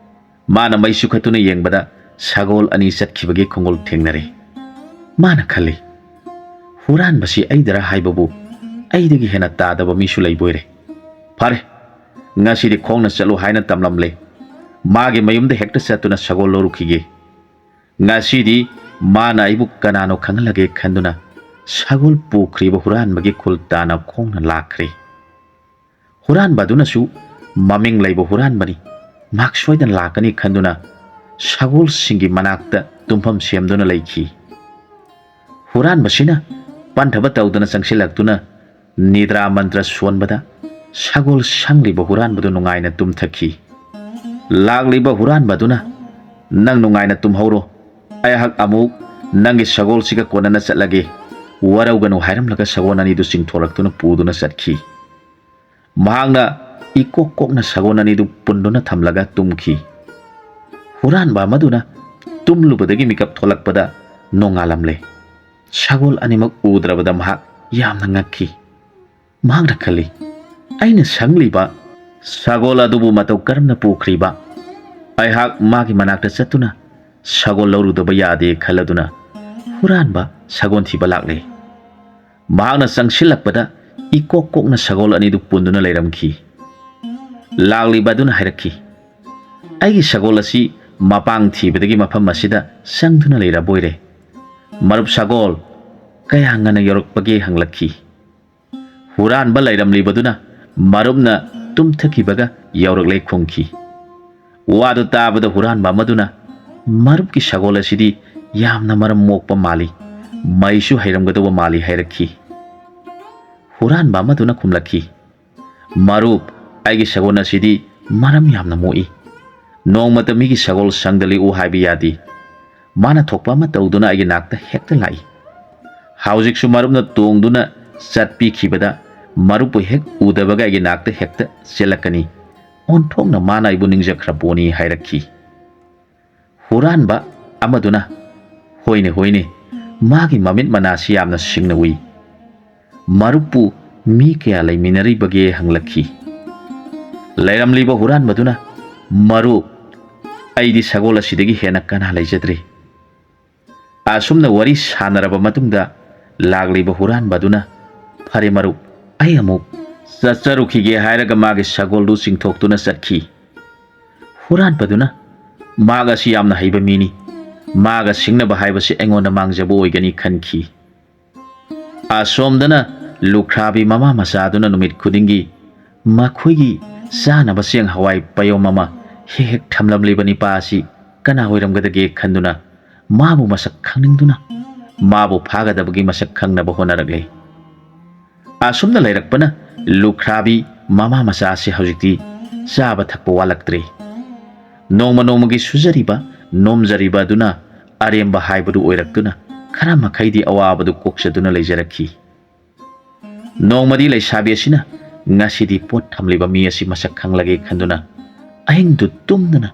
ꯃꯥꯅ ꯃꯩ ꯆꯨꯈꯠꯇꯨꯅ ꯌꯦꯡꯕꯗ, ꯁꯒꯣꯜ ꯑꯅꯤ ꯆꯠꯈꯤꯕꯒꯤ ꯈꯣꯡꯒꯣꯜ ꯊꯦꯡꯅꯔꯦ꯫ ꯃꯥꯅ ꯈꯜꯂꯤ, "ꯍꯨꯔꯥꯟꯕꯁꯤ ꯑꯩꯗꯔ ꯍꯥꯏꯕꯕꯨ ꯑꯩꯗꯒꯤ ꯍꯦꯟꯅ ꯇꯥꯗꯕ ꯃꯤꯁꯨ ꯂꯩꯕꯣꯏꯔꯦ꯫ ꯐꯔꯦ, ꯉꯁꯤꯗꯤ ꯈꯣꯡꯅ ꯆꯠꯂꯨ ꯍꯥꯏꯅ ꯇꯝꯂꯝꯂꯦ꯫ ꯃꯥꯒꯤ ꯃꯌꯨꯝꯗ ꯍꯦꯛꯇ ꯆꯠꯇꯨꯅ ꯁꯒꯣꯜ ꯂꯧꯔꯨꯈꯤꯒꯦ꯫ ꯉꯁꯤꯗꯤ ꯃꯥꯅ ꯑꯩꯕꯨ ꯀꯅꯥꯅꯣ ꯈꯪꯍꯜꯂꯒꯦ" ꯈꯟꯗꯨꯅ ꯁꯒꯣꯜ ꯄꯨꯈ꯭ꯔꯤꯕ ꯍꯨꯔꯥꯟꯕꯒꯤ ꯈꯨꯜ ꯇꯥꯅ ꯈꯣꯡꯅ ꯂꯥꯛꯈ꯭ꯔꯦ꯫ ꯍꯨꯔꯥꯟꯕ ꯑꯗꯨꯅꯁꯨ ꯃꯃꯤꯡ ꯂꯩꯕ ꯍꯨꯔꯥꯟꯕꯅꯤ, ꯃꯍꯥꯛ ꯁꯣꯏꯗꯅ ꯂꯥꯛꯀꯅꯤ ꯈꯟꯗꯨꯅ ꯁꯒꯣꯜꯁꯤꯡꯒꯤ ꯃꯅꯥꯛꯇ ꯇꯨꯝꯐꯝ ꯁꯦꯝꯗꯨꯅ ꯂꯩꯈꯤ꯫ ꯍꯨꯔꯥꯟꯕꯁꯤꯅ ꯄꯟꯊꯕ ꯇꯧꯗꯅ ꯆꯪꯁꯤꯜꯂꯛꯇꯨꯅ ꯅꯤꯗ꯭ꯔꯥ ꯃꯟꯇ꯭ꯔ ꯁꯣꯟꯕꯗ ꯁꯒꯣꯜ ꯁꯪꯂꯤꯕ ꯍꯨꯔꯥꯟꯕꯗꯨ ꯅꯨꯡꯉꯥꯏꯅ ꯇꯨꯝꯊꯈꯤ꯫ ꯂꯥꯛꯂꯤꯕ ꯍꯨꯔꯥꯟꯕ ꯑꯗꯨꯅ, "ꯅꯪ ꯅꯨꯡꯉꯥꯏꯅ ꯇꯨꯝꯍꯧꯔꯣ, ꯑꯩꯍꯥꯛ ꯑꯃꯨꯛ ꯅꯪꯒꯤ ꯁꯒꯣꯜꯁꯤꯒ ꯀꯣꯟꯅꯅ ꯆꯠꯂꯒꯦ, ꯋꯥꯔꯧꯒꯅꯨ" ꯍꯥꯏꯔꯝꯂꯒ ꯁꯒꯣꯜ ꯑꯅꯤꯗꯨ ꯆꯤꯡꯊꯣꯔꯛꯇꯨꯅ ꯄꯨꯗꯨꯅ ꯆꯠꯈꯤ꯫ ꯃꯍꯥꯛꯅ ꯏꯀꯣꯛ ꯀꯣꯛꯅ ꯁꯒꯣꯜ ꯑꯅꯤꯗꯨ ꯄꯨꯟꯗꯨꯅ ꯊꯝꯂꯒ ꯇꯨꯝꯈꯤ꯫ ꯍꯨꯔꯥꯟꯕ ꯑꯃꯗꯨꯅ ꯇꯨꯝꯂꯨꯕꯗꯒꯤ ꯃꯤꯀꯞ ꯊꯣꯛꯂꯛꯄꯗ ꯅꯣꯡꯉꯥꯜꯂꯝꯂꯦ꯫ ꯁꯒꯣꯜ ꯑꯅꯤꯃꯛ ꯎꯗ꯭ꯔꯕꯗ ꯃꯍꯥꯛ ꯌꯥꯝꯅ ꯉꯛꯈꯤ꯫ ꯃꯍꯥꯛꯅ ꯈꯜꯂꯤ, "ꯑꯩꯅ ꯁꯪꯂꯤꯕ ꯁꯒꯣꯜ ꯑꯗꯨꯕꯨ ꯃꯇꯧ ꯀꯔꯝꯅ ꯄꯨꯈ꯭ꯔꯤꯕ? ꯑꯩꯍꯥꯛ ꯃꯥꯒꯤ ꯃꯅꯥꯛꯇ ꯆꯠꯇꯨꯅ ꯁꯒꯣꯜ ꯂꯧꯔꯨꯗꯕ ꯌꯥꯗꯦ" ꯈꯜꯂꯗꯨꯅ ꯍꯨꯔꯥꯟꯕ ꯁꯒꯣꯜ ꯊꯤꯕ ꯂꯥꯛꯂꯦ꯫ ꯃꯍꯥꯛꯅ ꯆꯪꯁꯤꯜꯂꯛꯄꯗ ꯏꯀꯣꯛ ꯀꯣꯛꯅ ꯁꯒꯣꯜ ꯑꯅꯤꯗꯨ ꯄꯨꯟꯗꯨꯅ ꯂꯩꯔꯝꯈꯤ꯫ ꯂꯥꯛꯂꯤꯕ ꯑꯗꯨꯅ ꯍꯥꯏꯔꯛꯈꯤ, "ꯑꯩꯒꯤ ꯁꯒꯣꯜ ꯑꯁꯤ ꯃꯄꯥꯡ ꯊꯤꯕꯗꯒꯤ ꯃꯐꯝ ꯑꯁꯤꯗ ꯆꯪꯗꯨꯅ ꯂꯩꯔꯕꯣꯏꯔꯦ꯫ ꯃꯔꯨꯞ ꯁꯒꯣꯜ, ꯀꯌꯥ ꯉꯟꯅ ꯌꯧꯔꯛꯄꯒꯦ?" ꯍꯪꯂꯛꯈꯤ꯫ ꯍꯨꯔꯥꯟꯕ ꯂꯩꯔꯝꯂꯤꯕꯗꯨꯅ ꯃꯔꯨꯞꯅ ꯇꯨꯝꯊꯈꯤꯕꯒ ꯌꯧꯔꯛꯂꯦ ꯈꯨꯝꯈꯤ꯫ ꯋꯥꯗꯨ ꯇꯥꯕꯗ ꯍꯨꯔꯥꯟꯕ ꯑꯃꯗꯨꯅ, "ꯃꯔꯨꯞꯀꯤ ꯁꯒꯣꯜ ꯑꯁꯤꯗꯤ ꯌꯥꯝꯅ ꯃꯔꯝ ꯃꯣꯛꯄ ꯃꯥꯜꯂꯤ, ꯃꯩꯁꯨ ꯍꯩꯔꯝꯒꯗꯧꯕ ꯃꯥꯜꯂꯤ" ꯍꯥꯏꯔꯛꯈꯤ꯫ ꯍꯨꯔꯥꯟꯕ ꯑꯃꯗꯨꯅ ꯈꯨꯝꯂꯛꯈꯤ, "ꯃꯔꯨꯞ, ꯑꯩꯒꯤ ꯁꯒꯣꯜ ꯑꯁꯤꯗꯤ ꯃꯔꯝ ꯌꯥꯝꯅ ꯃꯣꯛꯏ꯫ ꯅꯣꯡꯃꯇ ꯃꯤꯒꯤ ꯁꯒꯣꯜ ꯁꯪꯗ ꯂꯦꯛꯎ ꯍꯥꯏꯕ ꯌꯥꯗꯦ꯫ ꯃꯥꯅ ꯊꯣꯛꯄ ꯑꯃ ꯇꯧꯗꯨꯅ ꯑꯩꯒꯤ ꯅꯥꯛꯇ ꯍꯦꯛꯇ ꯂꯥꯛꯏ꯫ ꯍꯧꯖꯤꯛꯁꯨ ꯃꯔꯨꯞꯅ ꯇꯣꯡꯗꯨꯅ ꯆꯠꯄꯤꯈꯤꯕꯗ ꯃꯔꯨꯞꯄꯨ ꯍꯦꯛ ꯎꯗꯕꯒ ꯑꯩꯒꯤ ꯅꯥꯛꯇ ꯍꯦꯛꯇ ꯆꯦꯜꯂꯛꯀꯅꯤ꯫ ꯑꯣꯟꯊꯣꯛꯅ ꯃꯥꯅ ꯑꯩꯕꯨ ꯅꯤꯡꯖꯈ꯭ꯔ ꯄꯣꯠꯅꯤ" ꯍꯥꯏꯔꯛꯈꯤ꯫ ꯍꯨꯔꯥꯟꯕ ꯑꯃꯗꯨꯅ, "ꯍꯣꯏꯅꯦ, ꯍꯣꯏꯅꯦ, ꯃꯥꯒꯤ ꯃꯃꯤꯠ ꯃꯅꯥꯁꯤ ꯌꯥꯝꯅ ꯁꯤꯡꯅ ꯎꯏ꯫ ꯃꯔꯨꯞꯄꯨ ꯃꯤ ꯀꯌꯥ ꯂꯩꯃꯤꯟꯅꯔꯤꯕꯒꯦ?" ꯍꯪꯂꯛꯈꯤ꯫ ꯂꯩꯔꯝꯂꯤꯕ ꯍꯨꯔꯥꯟꯕꯗꯨꯅ, "ꯃꯔꯨꯞ, ꯑꯩꯗꯤ ꯁꯒꯣꯜ ꯑꯁꯤꯗꯒꯤ ꯍꯦꯟꯅ ꯀꯅꯥ ꯂꯩꯖꯗ꯭ꯔꯦ"꯫ ꯑꯁꯨꯝꯅ ꯋꯥꯔꯤ ꯁꯥꯟꯅꯔꯕ ꯃꯇꯨꯡꯗ ꯂꯥꯛꯂꯤꯕ ꯍꯨꯔꯥꯟꯕꯗꯨꯅ, "ꯐꯔꯦ ꯃꯔꯨꯞ, ꯑꯩ ꯑꯃꯨꯛ ꯆꯠꯆꯔꯨꯈꯤꯒꯦ" ꯍꯥꯏꯔꯒ ꯃꯥꯒꯤ ꯁꯒꯣꯜꯗꯨ ꯆꯤꯡꯊꯣꯛꯇꯨꯅ ꯆꯠꯈꯤ꯫ ꯍꯨꯔꯥꯟꯕꯗꯨꯅ, "ꯃꯥꯒ ꯑꯁꯤ ꯌꯥꯝꯅ ꯍꯩꯕ ꯃꯤꯅꯤ, ꯃꯥꯒ ꯁꯤꯡꯅꯕ ꯍꯥꯏꯕꯁꯤ ꯑꯩꯉꯣꯟꯗ ꯃꯥꯡꯖꯕ ꯑꯣꯏꯒꯅꯤ" ꯈꯟꯈꯤ꯫ ꯑꯁꯣꯝꯗꯅ ꯂꯨꯈ꯭ꯔꯥꯕꯤ ꯃꯃꯥ ꯃꯆꯥꯗꯨꯅ ꯅꯨꯃꯤꯠ ꯈꯨꯗꯤꯡꯒꯤ ꯃꯈꯣꯏꯒꯤ ꯆꯥꯅꯕ ꯆꯦꯡ ꯍꯋꯥꯏ ꯄꯌꯣꯝ ꯑꯃ ꯍꯦꯛ ꯍꯦꯛ ꯊꯝꯂꯝꯂꯤꯕ ꯅꯤꯄꯥ ꯑꯁꯤ ꯀꯅꯥ ꯑꯣꯏꯔꯝꯒꯗꯒꯦ ꯈꯟꯗꯨꯅ ꯃꯥꯕꯨ ꯃꯁꯛ ꯈꯪꯅꯤꯡꯗꯨꯅ ꯃꯥꯕꯨ ꯐꯥꯒꯗꯕꯒꯤ ꯃꯁꯛ ꯈꯪꯅꯕ ꯍꯣꯠꯅꯔꯛꯂꯦ꯫ ꯑꯁꯨꯝꯅ ꯂꯩꯔꯛꯄꯅ ꯂꯨꯈ꯭ꯔꯥꯕꯤ ꯃꯃꯥ ꯃꯆꯥ ꯑꯁꯤ ꯍꯧꯖꯤꯛꯇꯤ ꯆꯥꯕ ꯊꯛꯄ ꯋꯥꯠꯂꯛꯇ꯭ꯔꯦ꯫ ꯅꯣꯡꯃ ꯅꯣꯡꯃꯒꯤ ꯁꯨꯖꯔꯤꯕ ꯅꯣꯝꯖꯔꯤꯕ ꯑꯗꯨꯅ ꯑꯔꯦꯝꯕ ꯍꯥꯏꯕꯗꯨ ꯑꯣꯏꯔꯛꯇꯨꯅ ꯈꯔ ꯃꯈꯩꯗꯤ ꯑꯋꯥꯕꯗꯨ ꯀꯣꯛꯆꯗꯨꯅ ꯂꯩꯖꯔꯛꯈꯤ꯫ ꯅꯣꯡꯃꯗꯤ ꯂꯩꯁꯥꯕꯤ ꯑꯁꯤꯅ ꯉꯁꯤꯗꯤ ꯄꯣꯠ ꯊꯝꯂꯤꯕ ꯃꯤ ꯑꯁꯤ ꯃꯁꯛ ꯈꯪꯂꯒꯦ ꯈꯟꯗꯨꯅ ꯑꯍꯤꯡꯗꯨ ꯇꯨꯝꯗꯅ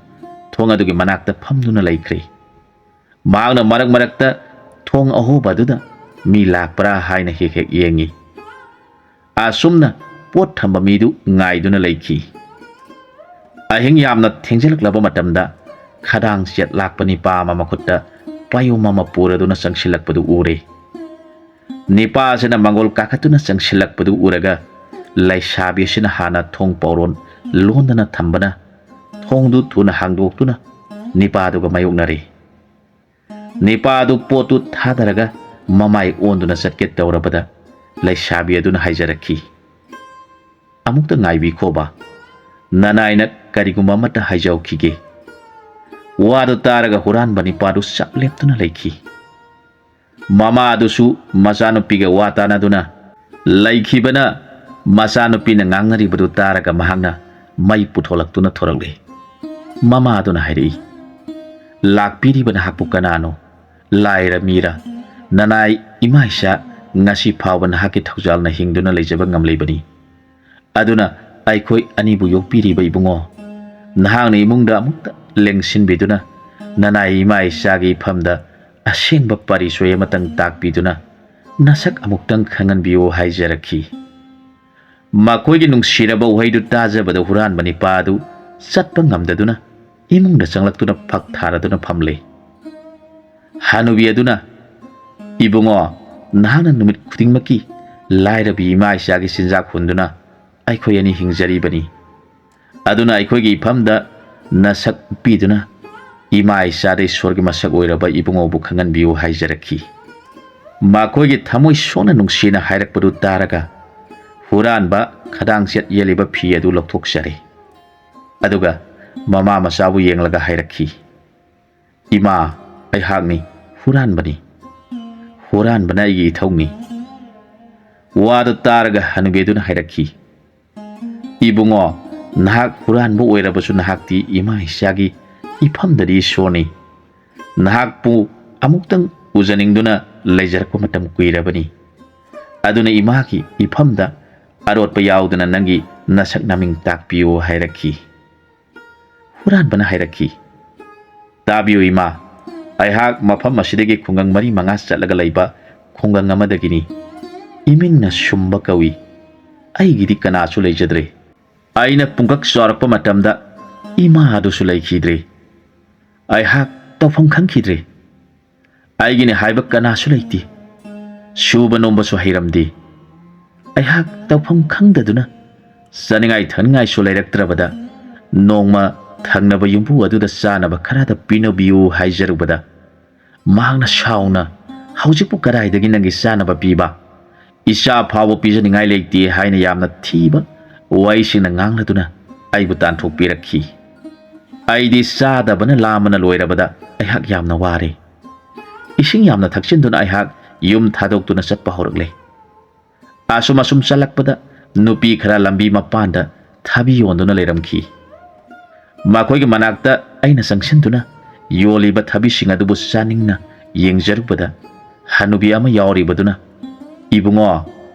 ꯊꯣꯡ ꯑꯗꯨꯒꯤ ꯃꯅꯥꯛꯇ ꯐꯝꯗꯨꯅ ꯂꯩꯈ꯭ꯔꯦ꯫ ꯃꯍꯥꯛꯅ ꯃꯔꯛ ꯃꯔꯛꯇ ꯊꯣꯡ ꯑꯍꯣꯕ ꯑꯗꯨꯗ ꯃꯤ ꯂꯥꯛꯄ꯭ꯔꯥ ꯍꯥꯏꯅ ꯍꯦꯛ ꯍꯦꯛ ꯌꯦꯡꯉꯤ꯫ ꯑꯁꯨꯝꯅ ꯄꯣꯠ ꯊꯝꯕ ꯃꯤꯗꯨ ꯉꯥꯏꯗꯨꯅ ꯂꯩꯈꯤ꯫ ꯑꯍꯤꯡ ꯌꯥꯝꯅ ꯊꯦꯡꯖꯤꯜꯂꯛꯂꯕ ꯃꯇꯝꯗ ꯈꯗꯥꯡ ꯆꯦꯠ ꯂꯥꯛꯄ ꯅꯤꯄꯥ ꯑꯃ ꯃꯈꯨꯠꯇ ꯄꯥꯌꯣꯝ ꯑꯃ ꯄꯨꯔꯗꯨꯅ ꯆꯪꯁꯤꯜꯂꯛꯄꯗꯨ ꯎꯔꯦ꯫ ꯅꯤꯄꯥ ꯑꯁꯤꯅ ꯃꯪꯒꯣꯜ ꯀꯥꯈꯠꯇꯨꯅ ꯆꯪꯁꯤꯜꯂꯛꯄꯗꯨ ꯎꯔꯒ ꯂꯩꯁꯥꯕꯤ ꯑꯁꯤꯅ ꯍꯥꯟꯅ ꯊꯣꯡ ꯄꯧꯔꯣꯟ ꯂꯣꯟꯗꯅ ꯊꯝꯕꯅ ꯊꯣꯡꯗꯨ ꯊꯨꯅ ꯍꯥꯡꯗꯣꯛꯇꯨꯅ ꯅꯤꯄꯥꯗꯨꯒ ꯃꯥꯌꯣꯛꯅꯔꯦ꯫ ꯅꯤꯄꯥꯗꯨ ꯄꯣꯠꯇꯨ ꯊꯥꯗꯔꯒ ꯃꯃꯥꯏ ꯑꯣꯟꯗꯨꯅ ꯆꯠꯀꯦ ꯇꯧꯔꯕꯗ ꯂꯩꯁꯥꯕꯤ ꯑꯗꯨꯅ ꯍꯥꯏꯖꯔꯛꯈꯤ, "ꯑꯃꯨꯛꯇ ꯉꯥꯏꯕꯤꯈꯣꯕ, ꯅꯅꯥꯏꯅ ꯀꯔꯤꯒꯨꯝꯕ ꯑꯃꯠꯇ ꯍꯥꯏꯖꯍꯧꯈꯤꯒꯦ"꯫ ꯋꯥꯗꯨ ꯇꯥꯔꯒ ꯍꯨꯔꯥꯟꯕ ꯅꯤꯄꯥꯗꯨ ꯆꯞ ꯂꯦꯞꯇꯨꯅ ꯂꯩꯈꯤ꯫ ꯃꯃꯥ ꯑꯗꯨꯁꯨ ꯃꯆꯥꯅꯨꯄꯤꯒ ꯋꯥ ꯇꯥꯅꯗꯨꯅ, ꯂꯩꯈꯤꯕꯅ ꯃꯆꯥꯅꯨꯄꯤꯅ ꯉꯥꯡꯅꯔꯤꯕꯗꯨ ꯇꯥꯔꯒ ꯃꯍꯥꯛꯅ ꯃꯩ ꯄꯨꯊꯣꯛꯂꯛꯇꯨꯅ ꯊꯣꯔꯛꯂꯦ꯫ ꯃꯃꯥꯗꯨꯅ ꯍꯥꯏꯔꯛꯏ, "ꯂꯥꯛꯄꯤꯔꯤꯕ ꯅꯍꯥꯛꯄꯨ ꯀꯅꯥꯅꯣ? ꯂꯥꯏꯔ ꯃꯤꯔ? ꯅꯅꯥꯏ ꯏꯃꯥ ꯏꯆꯥ ꯉꯁꯤ ꯐꯥꯎꯕ ꯅꯍꯥꯛꯀꯤ ꯊꯧꯖꯥꯜꯅ ꯍꯤꯡꯗꯨꯅ ꯂꯩꯖꯕ ꯉꯝꯂꯤꯕꯅꯤ꯫ ꯑꯗꯨꯅ ꯑꯩꯈꯣꯏ ꯑꯅꯤꯕꯨ ꯌꯣꯛꯄꯤꯔꯤꯕ ꯏꯕꯨꯡꯉꯣ, ꯅꯍꯥꯛꯅ ꯏꯃꯨꯡꯗ ꯑꯃꯨꯛꯇ ꯂꯦꯡꯁꯤꯟꯕꯤꯗꯨꯅ ꯅꯅꯥꯏ ꯏꯃꯥ ꯏꯆꯥꯒꯤ ꯏꯐꯝꯗ ꯑꯁꯦꯡꯕ ꯄꯥꯔꯤꯁꯣꯏ ꯑꯃꯇꯪ ꯇꯥꯛꯄꯤꯗꯨꯅ ꯅꯁꯛ ꯑꯃꯨꯛꯇꯪ ꯈꯪꯍꯟꯕꯤꯌꯨ" ꯍꯥꯏꯖꯔꯛꯈꯤ꯫ ꯃꯈꯣꯏꯒꯤ ꯅꯨꯡꯁꯤꯔꯕ ꯎꯍꯩꯗꯨ ꯇꯥꯖꯕꯗ ꯍꯨꯔꯥꯟꯕ ꯅꯤꯄꯥ ꯑꯗꯨ ꯆꯠꯄ ꯉꯝꯗꯗꯨꯅ ꯏꯃꯨꯡꯗ ꯆꯪꯂꯛꯇꯨꯅ ꯐꯛ ꯊꯥꯔꯗꯨꯅ ꯐꯝꯂꯦ꯫ ꯍꯅꯨꯕꯤ ꯑꯗꯨꯅ, "ꯏꯕꯨꯡꯉꯣ, ꯅꯍꯥꯛꯅ ꯅꯨꯃꯤꯠ ꯈꯨꯗꯤꯡꯃꯛꯀꯤ ꯂꯥꯏꯔꯕꯤ ꯏꯃꯥ ꯏꯆꯥꯒꯤ ꯆꯤꯟꯖꯥꯛ ꯍꯨꯟꯗꯨꯅ ꯑꯩꯈꯣꯏ ꯑꯅꯤ ꯍꯤꯡꯖꯔꯤꯕꯅꯤ꯫ ꯑꯗꯨꯅ ꯑꯩꯈꯣꯏꯒꯤ ꯏꯐꯝꯗ ꯅꯁꯛ ꯎꯠꯄꯤꯗꯨꯅ ꯏꯃꯥ ꯏꯆꯥꯗ ꯏꯁꯣꯔꯒꯤ ꯃꯁꯛ ꯑꯣꯏꯔꯕ ꯏꯕꯨꯡꯉꯣꯕꯨ ꯈꯪꯍꯟꯕꯤꯌꯨ" ꯍꯥꯏꯖꯔꯛꯈꯤ꯫ ꯃꯈꯣꯏꯒꯤ ꯊꯃꯣꯏ ꯁꯣꯛꯅ ꯅꯨꯡꯁꯤꯅ ꯍꯥꯏꯔꯛꯄꯗꯨ ꯇꯥꯔꯒ ꯍꯨꯔꯥꯟꯕ ꯈꯗꯥꯡ ꯆꯦꯠ ꯌꯦꯜꯂꯤꯕ ꯐꯤ ꯑꯗꯨ ꯂꯧꯊꯣꯛꯆꯔꯦ꯫ ꯑꯗꯨꯒ ꯃꯃꯥ ꯃꯆꯥꯕꯨ ꯌꯦꯡꯂꯒ ꯍꯥꯏꯔꯛꯈꯤ, "ꯏꯃꯥ, ꯑꯩꯍꯥꯛꯅꯤ, ꯍꯨꯔꯥꯟꯕꯅꯤ꯫ ꯍꯨꯔꯥꯟꯕꯅ ꯑꯩꯒꯤ ꯏꯊꯧꯅꯤ꯫" ꯋꯥꯗꯨ ꯇꯥꯔꯒ ꯍꯅꯨꯕꯤꯗꯨꯅ ꯍꯥꯏꯔꯛꯈꯤ, "ꯏꯕꯨꯡꯉꯣ, ꯅꯍꯥꯛ ꯍꯨꯔꯥꯟꯕ ꯑꯣꯏꯔꯕꯁꯨ ꯅꯍꯥꯛꯇꯤ ꯏꯃꯥ ꯏꯆꯥꯒꯤ ꯏꯐꯝꯗꯗꯤ ꯏꯁꯣꯔꯅꯤ꯫ ꯅꯍꯥꯛꯄꯨ ꯑꯃꯨꯛꯇꯪ ꯎꯖꯅꯤꯡꯗꯨꯅ ꯂꯩꯖꯔꯛꯄ ꯃꯇꯝ ꯀꯨꯏꯔꯕꯅꯤ꯫ ꯑꯗꯨꯅ ꯏꯃꯥꯒꯤ ꯏꯐꯝꯗ ꯑꯔꯣꯠꯄ ꯌꯥꯎꯗꯅ ꯅꯪꯒꯤ ꯅꯁꯛ ꯅꯃꯤꯡ ꯇꯥꯛꯄꯤꯌꯨ" ꯍꯥꯏꯔꯛꯈꯤ꯫ ꯍꯨꯔꯥꯟꯕꯅ ꯍꯥꯏꯔꯛꯈꯤ, "ꯇꯥꯕꯤꯌꯨ ꯏꯃꯥ, ꯑꯩꯍꯥꯛ ꯃꯐꯝ ꯑꯁꯤꯗꯒꯤ ꯈꯨꯡꯒꯪ ꯃꯔꯤ ꯃꯉꯥ ꯆꯠꯂꯒ ꯂꯩꯕ ꯈꯨꯡꯒꯪ ꯑꯃꯗꯒꯤꯅꯤ꯫ ꯏꯃꯤꯡꯅ ꯁꯨꯝꯕ ꯀꯧꯏ꯫ ꯑꯩꯒꯤꯗꯤ ꯀꯅꯥꯁꯨ ꯂꯩꯖꯗ꯭ꯔꯦ꯫ ꯑꯩꯅ ꯄꯨꯡꯀꯛ ꯆꯥꯎꯔꯛꯄ ꯃꯇꯝꯗ ꯏꯃꯥ ꯑꯗꯨꯁꯨ ꯂꯩꯈꯤꯗ꯭ꯔꯦ꯫ ꯑꯩꯍꯥꯛ ꯇꯧꯐꯝ ꯈꯪꯈꯤꯗ꯭ꯔꯦ꯫ ꯑꯩꯒꯤꯅꯤ ꯍꯥꯏꯕ ꯀꯅꯥꯁꯨ ꯂꯩꯇꯦ꯫ ꯁꯨꯕ ꯅꯣꯝꯕꯁꯨ ꯍꯩꯔꯝꯗꯦ꯫ ꯑꯩꯍꯥꯛ ꯇꯧꯐꯝ ꯈꯪꯗꯗꯨꯅ ꯆꯥꯅꯤꯡꯉꯥꯏ ꯊꯛꯅꯤꯡꯉꯥꯏꯁꯨ ꯂꯩꯔꯛꯇ꯭ꯔꯕꯗ ꯅꯣꯡꯃ ꯊꯪꯅꯕ ꯌꯨꯝꯕꯨ ꯑꯗꯨꯗ ꯆꯥꯅꯕ ꯈꯔꯗ ꯄꯤꯅꯕꯤꯌꯨ ꯍꯥꯏꯖꯔꯨꯕꯗ ꯃꯍꯥꯛꯅ ꯁꯥꯎꯅ, "ꯍꯧꯖꯤꯛꯄꯨ ꯀꯗꯥꯏꯗꯒꯤ ꯅꯪꯒꯤ ꯆꯥꯅꯕ ꯄꯤꯕ? ꯏꯆꯥ ꯐꯥꯎꯕ ꯄꯤꯖꯅꯤꯡꯉꯥꯏ ꯂꯩꯇꯦ" ꯍꯥꯏꯅ ꯌꯥꯝꯅ ꯊꯤꯕ ꯋꯥꯍꯩꯁꯤꯡꯅ ꯉꯥꯡꯂꯗꯨꯅ ꯑꯩꯕꯨ ꯇꯥꯟꯊꯣꯛꯄꯤꯔꯛꯈꯤ꯫ ꯑꯩꯗꯤ ꯆꯥꯗꯕꯅ ꯂꯥꯝꯕꯅ ꯂꯣꯏꯔꯕꯗ ꯑꯩꯍꯥꯛ ꯌꯥꯝꯅ ꯋꯥꯔꯦ꯫ ꯏꯁꯤꯡ ꯌꯥꯝꯅ ꯊꯛꯆꯤꯟꯗꯨꯅ ꯑꯩꯍꯥꯛ ꯌꯨꯝ ꯊꯥꯗꯣꯛꯇꯨꯅ ꯆꯠꯄ ꯍꯧꯔꯛꯂꯦ꯫ ꯑꯁꯨꯝ ꯑꯁꯨꯝ ꯆꯠꯂꯛꯄꯗ ꯅꯨꯄꯤ ꯈꯔ ꯂꯝꯕꯤ ꯃꯄꯥꯟꯗ ꯊꯕꯤ ꯌꯣꯟꯗꯨꯅ ꯂꯩꯔꯝꯈꯤ꯫ ꯃꯈꯣꯏꯒꯤ ꯃꯅꯥꯛꯇ ꯑꯩꯅ ꯆꯪꯁꯤꯟꯗꯨꯅ ꯌꯣꯜꯂꯤꯕ ꯊꯕꯤꯁꯤꯡ ꯑꯗꯨꯕꯨ ꯆꯥꯅꯤꯡꯅ ꯌꯦꯡꯖꯔꯨꯕꯗ, ꯍꯅꯨꯕꯤ ꯑꯃ ꯌꯥꯎꯔꯤꯕꯗꯨꯅ, "ꯏꯕꯨꯡꯉꯣ,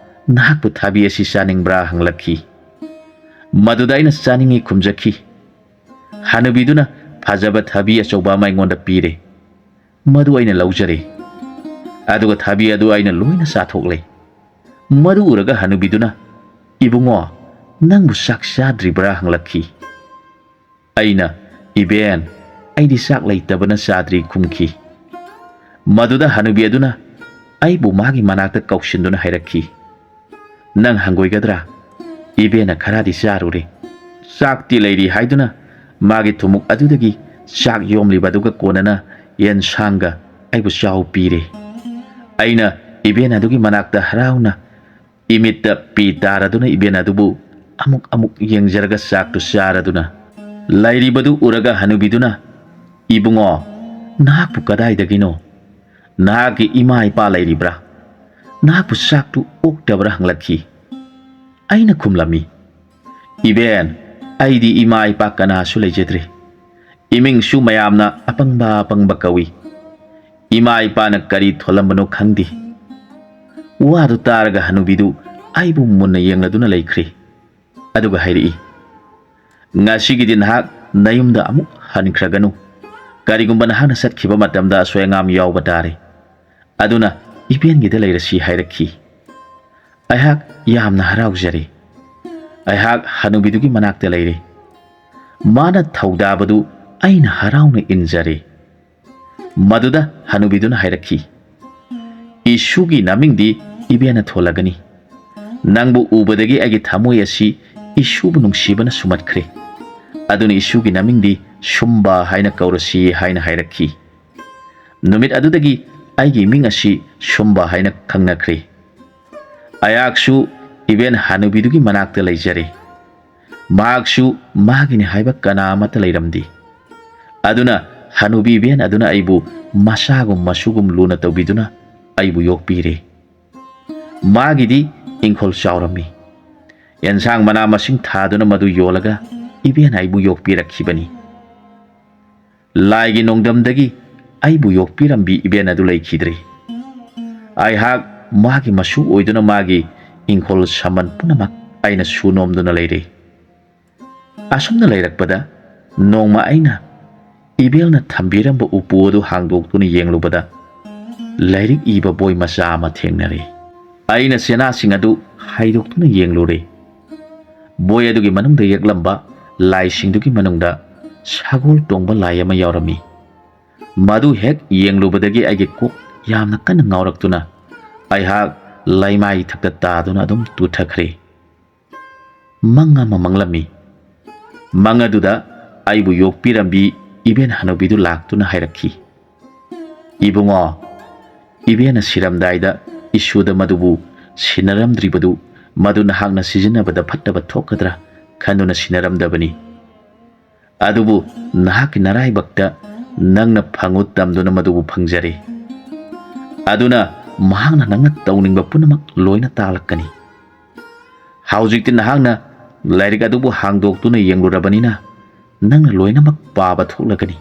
ꯅꯍꯥꯛꯄꯨ ꯊꯕꯤ ꯑꯁꯤ ꯆꯥꯅꯤꯡꯕ꯭ꯔꯥ?" ꯍꯪꯂꯛꯈꯤ꯫ ꯃꯗꯨꯗ ꯑꯩꯅ ꯆꯥꯅꯤꯡꯏ ꯈꯨꯝꯖꯈꯤ꯫ ꯍꯅꯨꯕꯤꯗꯨꯅ ꯐꯖꯕ ꯊꯕꯤ ꯑꯆꯧꯕ ꯑꯃ ꯑꯩꯉꯣꯟꯗ ꯄꯤꯔꯦ꯫ ꯃꯗꯨ ꯑꯩꯅ ꯂꯧꯖꯔꯦ꯫ ꯑꯗꯨꯒ ꯊꯕꯤ ꯑꯗꯨ ꯑꯩꯅ ꯂꯣꯏꯅ ꯆꯥꯊꯣꯛꯂꯦ꯫ ꯃꯗꯨ ꯎꯔꯒ ꯍꯅꯨꯕꯤꯗꯨꯅ, "ꯏꯕꯨꯡꯉꯣ, ꯅꯪꯕꯨ ꯆꯥꯛ ꯆꯥꯗ꯭ꯔꯤꯕ꯭ꯔꯥ?" ꯍꯪꯂꯛꯈꯤ꯫ ꯑꯩꯅ, "ꯏꯕꯦꯟ, ꯑꯩꯗꯤ ꯆꯥꯛ ꯂꯩꯇꯕꯅ ꯆꯥꯗ꯭ꯔꯤ" ꯈꯨꯝꯈꯤ꯫ ꯃꯗꯨꯗ ꯍꯅꯨꯕꯤ ꯑꯗꯨꯅ ꯑꯩꯕꯨ ꯃꯥꯒꯤ ꯃꯅꯥꯛꯇ ꯀꯧꯁꯤꯟꯗꯨꯅ ꯍꯥꯏꯔꯛꯈꯤ, "ꯅꯪ ꯍꯪꯒꯣꯏꯒꯗ꯭ꯔꯥ? ꯏꯕꯦꯟꯅ ꯈꯔꯗꯤ ꯆꯥꯔꯨꯔꯦ꯫ ꯆꯥꯛꯇꯤ ꯂꯩꯔꯤ" ꯍꯥꯏꯗꯨꯅ ꯃꯥꯒꯤ ꯊꯨꯝꯃꯨꯛ ꯑꯗꯨꯗꯒꯤ ꯆꯥꯛ ꯌꯣꯝꯂꯤꯕ ꯑꯗꯨꯒ ꯀꯣꯟꯅꯅ ꯌꯦꯟꯁꯥꯡꯒ ꯑꯩꯕꯨ ꯆꯥꯎ ꯄꯤꯔꯦ꯫ ꯑꯩꯅ ꯏꯕꯦꯟ ꯑꯗꯨꯒꯤ ꯃꯅꯥꯛꯇ ꯍꯔꯥꯎꯅ ꯏꯃꯤꯠꯇ ꯄꯤ ꯇꯥꯔꯗꯨꯅ ꯏꯕꯦꯟ ꯑꯗꯨꯕꯨ ꯑꯃꯨꯛ ꯑꯃꯨꯛ ꯌꯦꯡꯖꯔꯒ ꯆꯥꯛꯇꯨ ꯆꯥꯔꯗꯨꯅ ꯂꯩꯔꯤꯕꯗꯨ ꯎꯔꯒ ꯍꯅꯨꯕꯤꯗꯨꯅ, "ꯏꯕꯨꯡꯉꯣ, ꯅꯍꯥꯛꯄꯨ ꯀꯗꯥꯏꯗꯒꯤꯅꯣ? ꯅꯍꯥꯛꯀꯤ ꯏꯃꯥ ꯏꯄꯥ ꯂꯩꯔꯤꯕ꯭ꯔꯥ? ꯅꯍꯥꯛꯄꯨ ꯆꯥꯛꯇꯨ ꯑꯣꯛꯇꯕ꯭ꯔꯥ?" ꯍꯪꯂꯛꯈꯤ꯫ ꯑꯩꯅ ꯈꯨꯝꯂꯝꯃꯤ, "ꯏꯕꯦꯟ, ꯑꯩꯗꯤ ꯏꯃꯥ ꯏꯄꯥ ꯀꯅꯥꯁꯨ ꯂꯩꯖꯗ꯭ꯔꯦ꯫ ꯏꯃꯤꯡꯁꯨ ꯃꯌꯥꯝꯅ ꯑꯄꯪꯕ ꯑꯄꯪꯕ ꯀꯧꯏ꯫ ꯏꯃꯥ ꯏꯄꯥꯅ ꯀꯔꯤ ꯊꯣꯜꯂꯝꯕꯅꯣ ꯈꯪꯗꯦ"꯫ ꯋꯥꯗꯨ ꯇꯥꯔꯒ ꯍꯅꯨꯕꯤꯗꯨ ꯑꯩꯕꯨ ꯃꯨꯟꯅ ꯌꯦꯡꯂꯗꯨꯅ ꯂꯩꯈ꯭ꯔꯦ꯫ ꯑꯗꯨꯒ ꯍꯥꯏꯔꯛꯏ, "ꯉꯁꯤꯒꯤꯗꯤ ꯅꯍꯥꯛ ꯅꯌꯨꯝꯗ ꯑꯃꯨꯛ ꯍꯟꯈ꯭ꯔꯒꯅꯨ꯫ ꯀꯔꯤꯒꯨꯝꯕ ꯅꯍꯥꯛꯅ ꯆꯠꯈꯤꯕ ꯃꯇꯝꯗ ꯑꯁꯣꯏ ꯑꯉꯥꯝ ꯌꯥꯎꯕ ꯇꯥꯔꯦ꯫ ꯑꯗꯨꯅ ꯏꯕꯦꯟꯒꯤꯗ ꯂꯩꯔꯁꯤ" ꯍꯥꯏꯔꯛꯈꯤ꯫ ꯑꯩꯍꯥꯛ ꯌꯥꯝꯅ ꯍꯔꯥꯎꯖꯔꯦ꯫ ꯑꯩꯍꯥꯛ ꯍꯅꯨꯕꯤꯗꯨꯒꯤ ꯃꯅꯥꯛꯇ ꯂꯩꯔꯦ꯫ ꯃꯥꯅ ꯊꯧꯗꯥꯕꯗꯨ ꯑꯩꯅ ꯍꯔꯥꯎꯅ ꯏꯟꯖꯔꯦ꯫ ꯃꯗꯨꯗ ꯍꯅꯨꯕꯤꯗꯨꯅ ꯍꯥꯏꯔꯛꯈꯤ, "ꯏꯁꯨꯒꯤ ꯅꯃꯤꯡꯗꯤ ꯏꯕꯦꯟꯅ ꯊꯣꯜꯂꯒꯅꯤ꯫ ꯅꯪꯕꯨ ꯎꯕꯗꯒꯤ ꯑꯩꯒꯤ ꯊꯃꯣꯏ ꯑꯁꯤ ꯏꯁꯨꯕꯨ ꯅꯨꯡꯁꯤꯕꯅ ꯁꯨꯝꯍꯠꯈ꯭ꯔꯦ꯫ ꯑꯗꯨꯅ ꯏꯁꯨꯒꯤ ꯅꯃꯤꯡꯗꯤ ꯁꯨꯝꯕ ꯍꯥꯏꯅ ꯀꯧꯔꯁꯤ" ꯍꯥꯏꯅ ꯍꯥꯏꯔꯛꯈꯤ꯫ ꯅꯨꯃꯤꯠ ꯑꯗꯨꯗꯒꯤ ꯑꯩꯒꯤ ꯃꯤꯡ ꯑꯁꯤ ꯁꯨꯝꯕ ꯍꯥꯏꯅ ꯈꯪꯅꯈ꯭ꯔꯦ꯫ ꯑꯩꯍꯥꯛꯁꯨ ꯏꯕꯦꯟ ꯍꯅꯨꯕꯤꯗꯨꯒꯤ ꯃꯅꯥꯛꯇ ꯂꯩꯖꯔꯦ꯫ ꯃꯍꯥꯛꯁꯨ ꯃꯥꯒꯤꯅꯤ ꯍꯥꯏꯕ ꯀꯅꯥ ꯑꯃꯠꯇ ꯂꯩꯔꯝꯗꯦ꯫ ꯑꯗꯨꯅ ꯍꯅꯨꯕꯤ ꯏꯕꯦꯟ ꯑꯗꯨꯅ ꯑꯩꯕꯨ ꯃꯆꯥꯒꯨꯝ ꯃꯁꯨꯒꯨꯝ ꯂꯨꯅ ꯇꯧꯕꯤꯗꯨꯅ ꯑꯩꯕꯨ ꯌꯣꯛꯄꯤꯔꯦ꯫ ꯃꯥꯒꯤꯗꯤ ꯏꯪꯈꯣꯜ ꯆꯥꯎꯔꯝꯃꯤ꯫ ꯑꯦꯟꯁꯥꯡ ꯃꯅꯥ ꯃꯁꯤꯡ ꯊꯥꯗꯨꯅ ꯃꯗꯨ ꯌꯣꯜꯂꯒ ꯏꯕꯦꯟ ꯑꯩꯕꯨ ꯌꯣꯛꯄꯤꯔꯛꯈꯤꯕꯅꯤ꯫ ꯂꯥꯏꯒꯤ ꯅꯣꯡꯗꯝꯗꯒꯤ ꯑꯩꯕꯨ ꯌꯣꯛꯄꯤꯔꯝꯕꯤ ꯏꯕꯦꯟ ꯑꯗꯨ ꯂꯩꯈꯤꯗ꯭ꯔꯦ꯫ ꯑꯩꯍꯥꯛ ꯃꯥꯒꯤ ꯃꯁꯨ ꯑꯣꯏꯗꯨꯅ ꯃꯥꯒꯤ ꯏꯪꯈꯣꯜ ꯁꯝꯕꯟ ꯄꯨꯝꯅꯃꯛ ꯑꯩꯅ ꯁꯨ ꯅꯣꯝꯗꯨꯅ ꯂꯩꯔꯦ꯫ ꯑꯁꯨꯝꯅ ꯂꯩꯔꯛꯄꯗ ꯅꯣꯡꯃ ꯑꯩꯅ ꯏꯕꯦꯜꯅ ꯊꯝꯕꯤꯔꯝꯕ ꯎꯄꯨ ꯑꯗꯨ ꯍꯥꯡꯗꯣꯛꯇꯨꯅ ꯌꯦꯡꯂꯨꯕꯗ ꯂꯥꯏꯔꯤꯛ ꯏꯕ ꯕꯣꯏ ꯃꯆꯥ ꯑꯃ ꯊꯦꯡꯅꯔꯦ꯫ ꯑꯩꯅ ꯆꯦꯅꯥꯁꯤꯡ ꯑꯗꯨ ꯍꯥꯏꯗꯣꯛꯇꯨꯅ ꯌꯦꯡꯂꯨꯔꯦ꯫ ꯕꯣꯏ ꯑꯗꯨꯒꯤ ꯃꯅꯨꯡꯗ ꯌꯦꯛꯂꯝꯕ ꯂꯥꯏꯁꯤꯡꯗꯨꯒꯤ ꯃꯅꯨꯡꯗ ꯁꯒꯣꯜ ꯇꯣꯡꯕ ꯂꯥꯏ ꯑꯃ ꯌꯥꯎꯔꯝꯃꯤ꯫ ꯃꯗꯨ ꯍꯦꯛ ꯌꯦꯡꯂꯨꯕꯗꯒꯤ ꯑꯩꯒꯤ ꯀꯣꯛ ꯌꯥꯝꯅ ꯀꯟꯅ ꯉꯥꯎꯔꯛꯇꯨꯅ ꯑꯩꯍꯥꯛ ꯂꯩꯃꯥꯏ ꯊꯛꯇ ꯇꯥꯗꯨꯅ ꯑꯗꯨꯝ ꯇꯨꯊꯈ꯭ꯔꯦ꯫ ꯃꯪ ꯑꯃ ꯃꯪꯂꯝꯃꯤ꯫ ꯃꯪ ꯑꯗꯨꯗ ꯑꯩꯕꯨ ꯌꯣꯛꯄꯤꯔꯝꯕꯤ ꯏꯕꯦꯟ ꯍꯅꯨꯕꯤꯗꯨ ꯂꯥꯛꯇꯨꯅ ꯍꯥꯏꯔꯛꯈꯤ, "ꯏꯕꯨꯡꯉꯣ, ꯏꯕꯦꯟꯅ ꯁꯤꯔꯝꯗꯥꯏꯗ ꯏꯁꯨꯗ ꯃꯗꯨꯕꯨ ꯁꯤꯟꯅꯔꯝꯗ꯭ꯔꯤꯕꯗꯨ ꯃꯗꯨ ꯅꯍꯥꯛꯅ ꯁꯤꯖꯤꯟꯅꯕꯗ ꯐꯠꯇꯕ ꯊꯣꯛꯀꯗ꯭ꯔꯥ ꯈꯟꯗꯨꯅ ꯁꯤꯟꯅꯔꯝꯗꯕꯅꯤ꯫ ꯑꯗꯨꯕꯨ ꯅꯍꯥꯛꯀꯤ ꯅꯔꯥꯏꯕꯛꯇ ꯅꯪꯅ ꯐꯪꯉꯨ ꯇꯝꯗꯨꯅ ꯃꯗꯨꯕꯨ ꯐꯪꯖꯔꯦ꯫ ꯑꯗꯨꯅ ꯃꯍꯥꯛꯅ ꯅꯪꯅ ꯇꯧꯅꯤꯡꯕ ꯄꯨꯝꯅꯃꯛ ꯂꯣꯏꯅ ꯇꯥꯛꯂꯛꯀꯅꯤ꯫ ꯍꯧꯖꯤꯛꯇꯤ ꯅꯍꯥꯛꯅ ꯂꯥꯏꯔꯤꯛ ꯑꯗꯨꯕꯨ ꯍꯥꯡꯗꯣꯛꯇꯨꯅ ꯌꯦꯡꯂꯨꯔꯕꯅꯤꯅ ꯅꯪꯅ ꯂꯣꯏꯅꯃꯛ ꯄꯥꯕ ꯊꯣꯛꯂꯒꯅꯤ꯫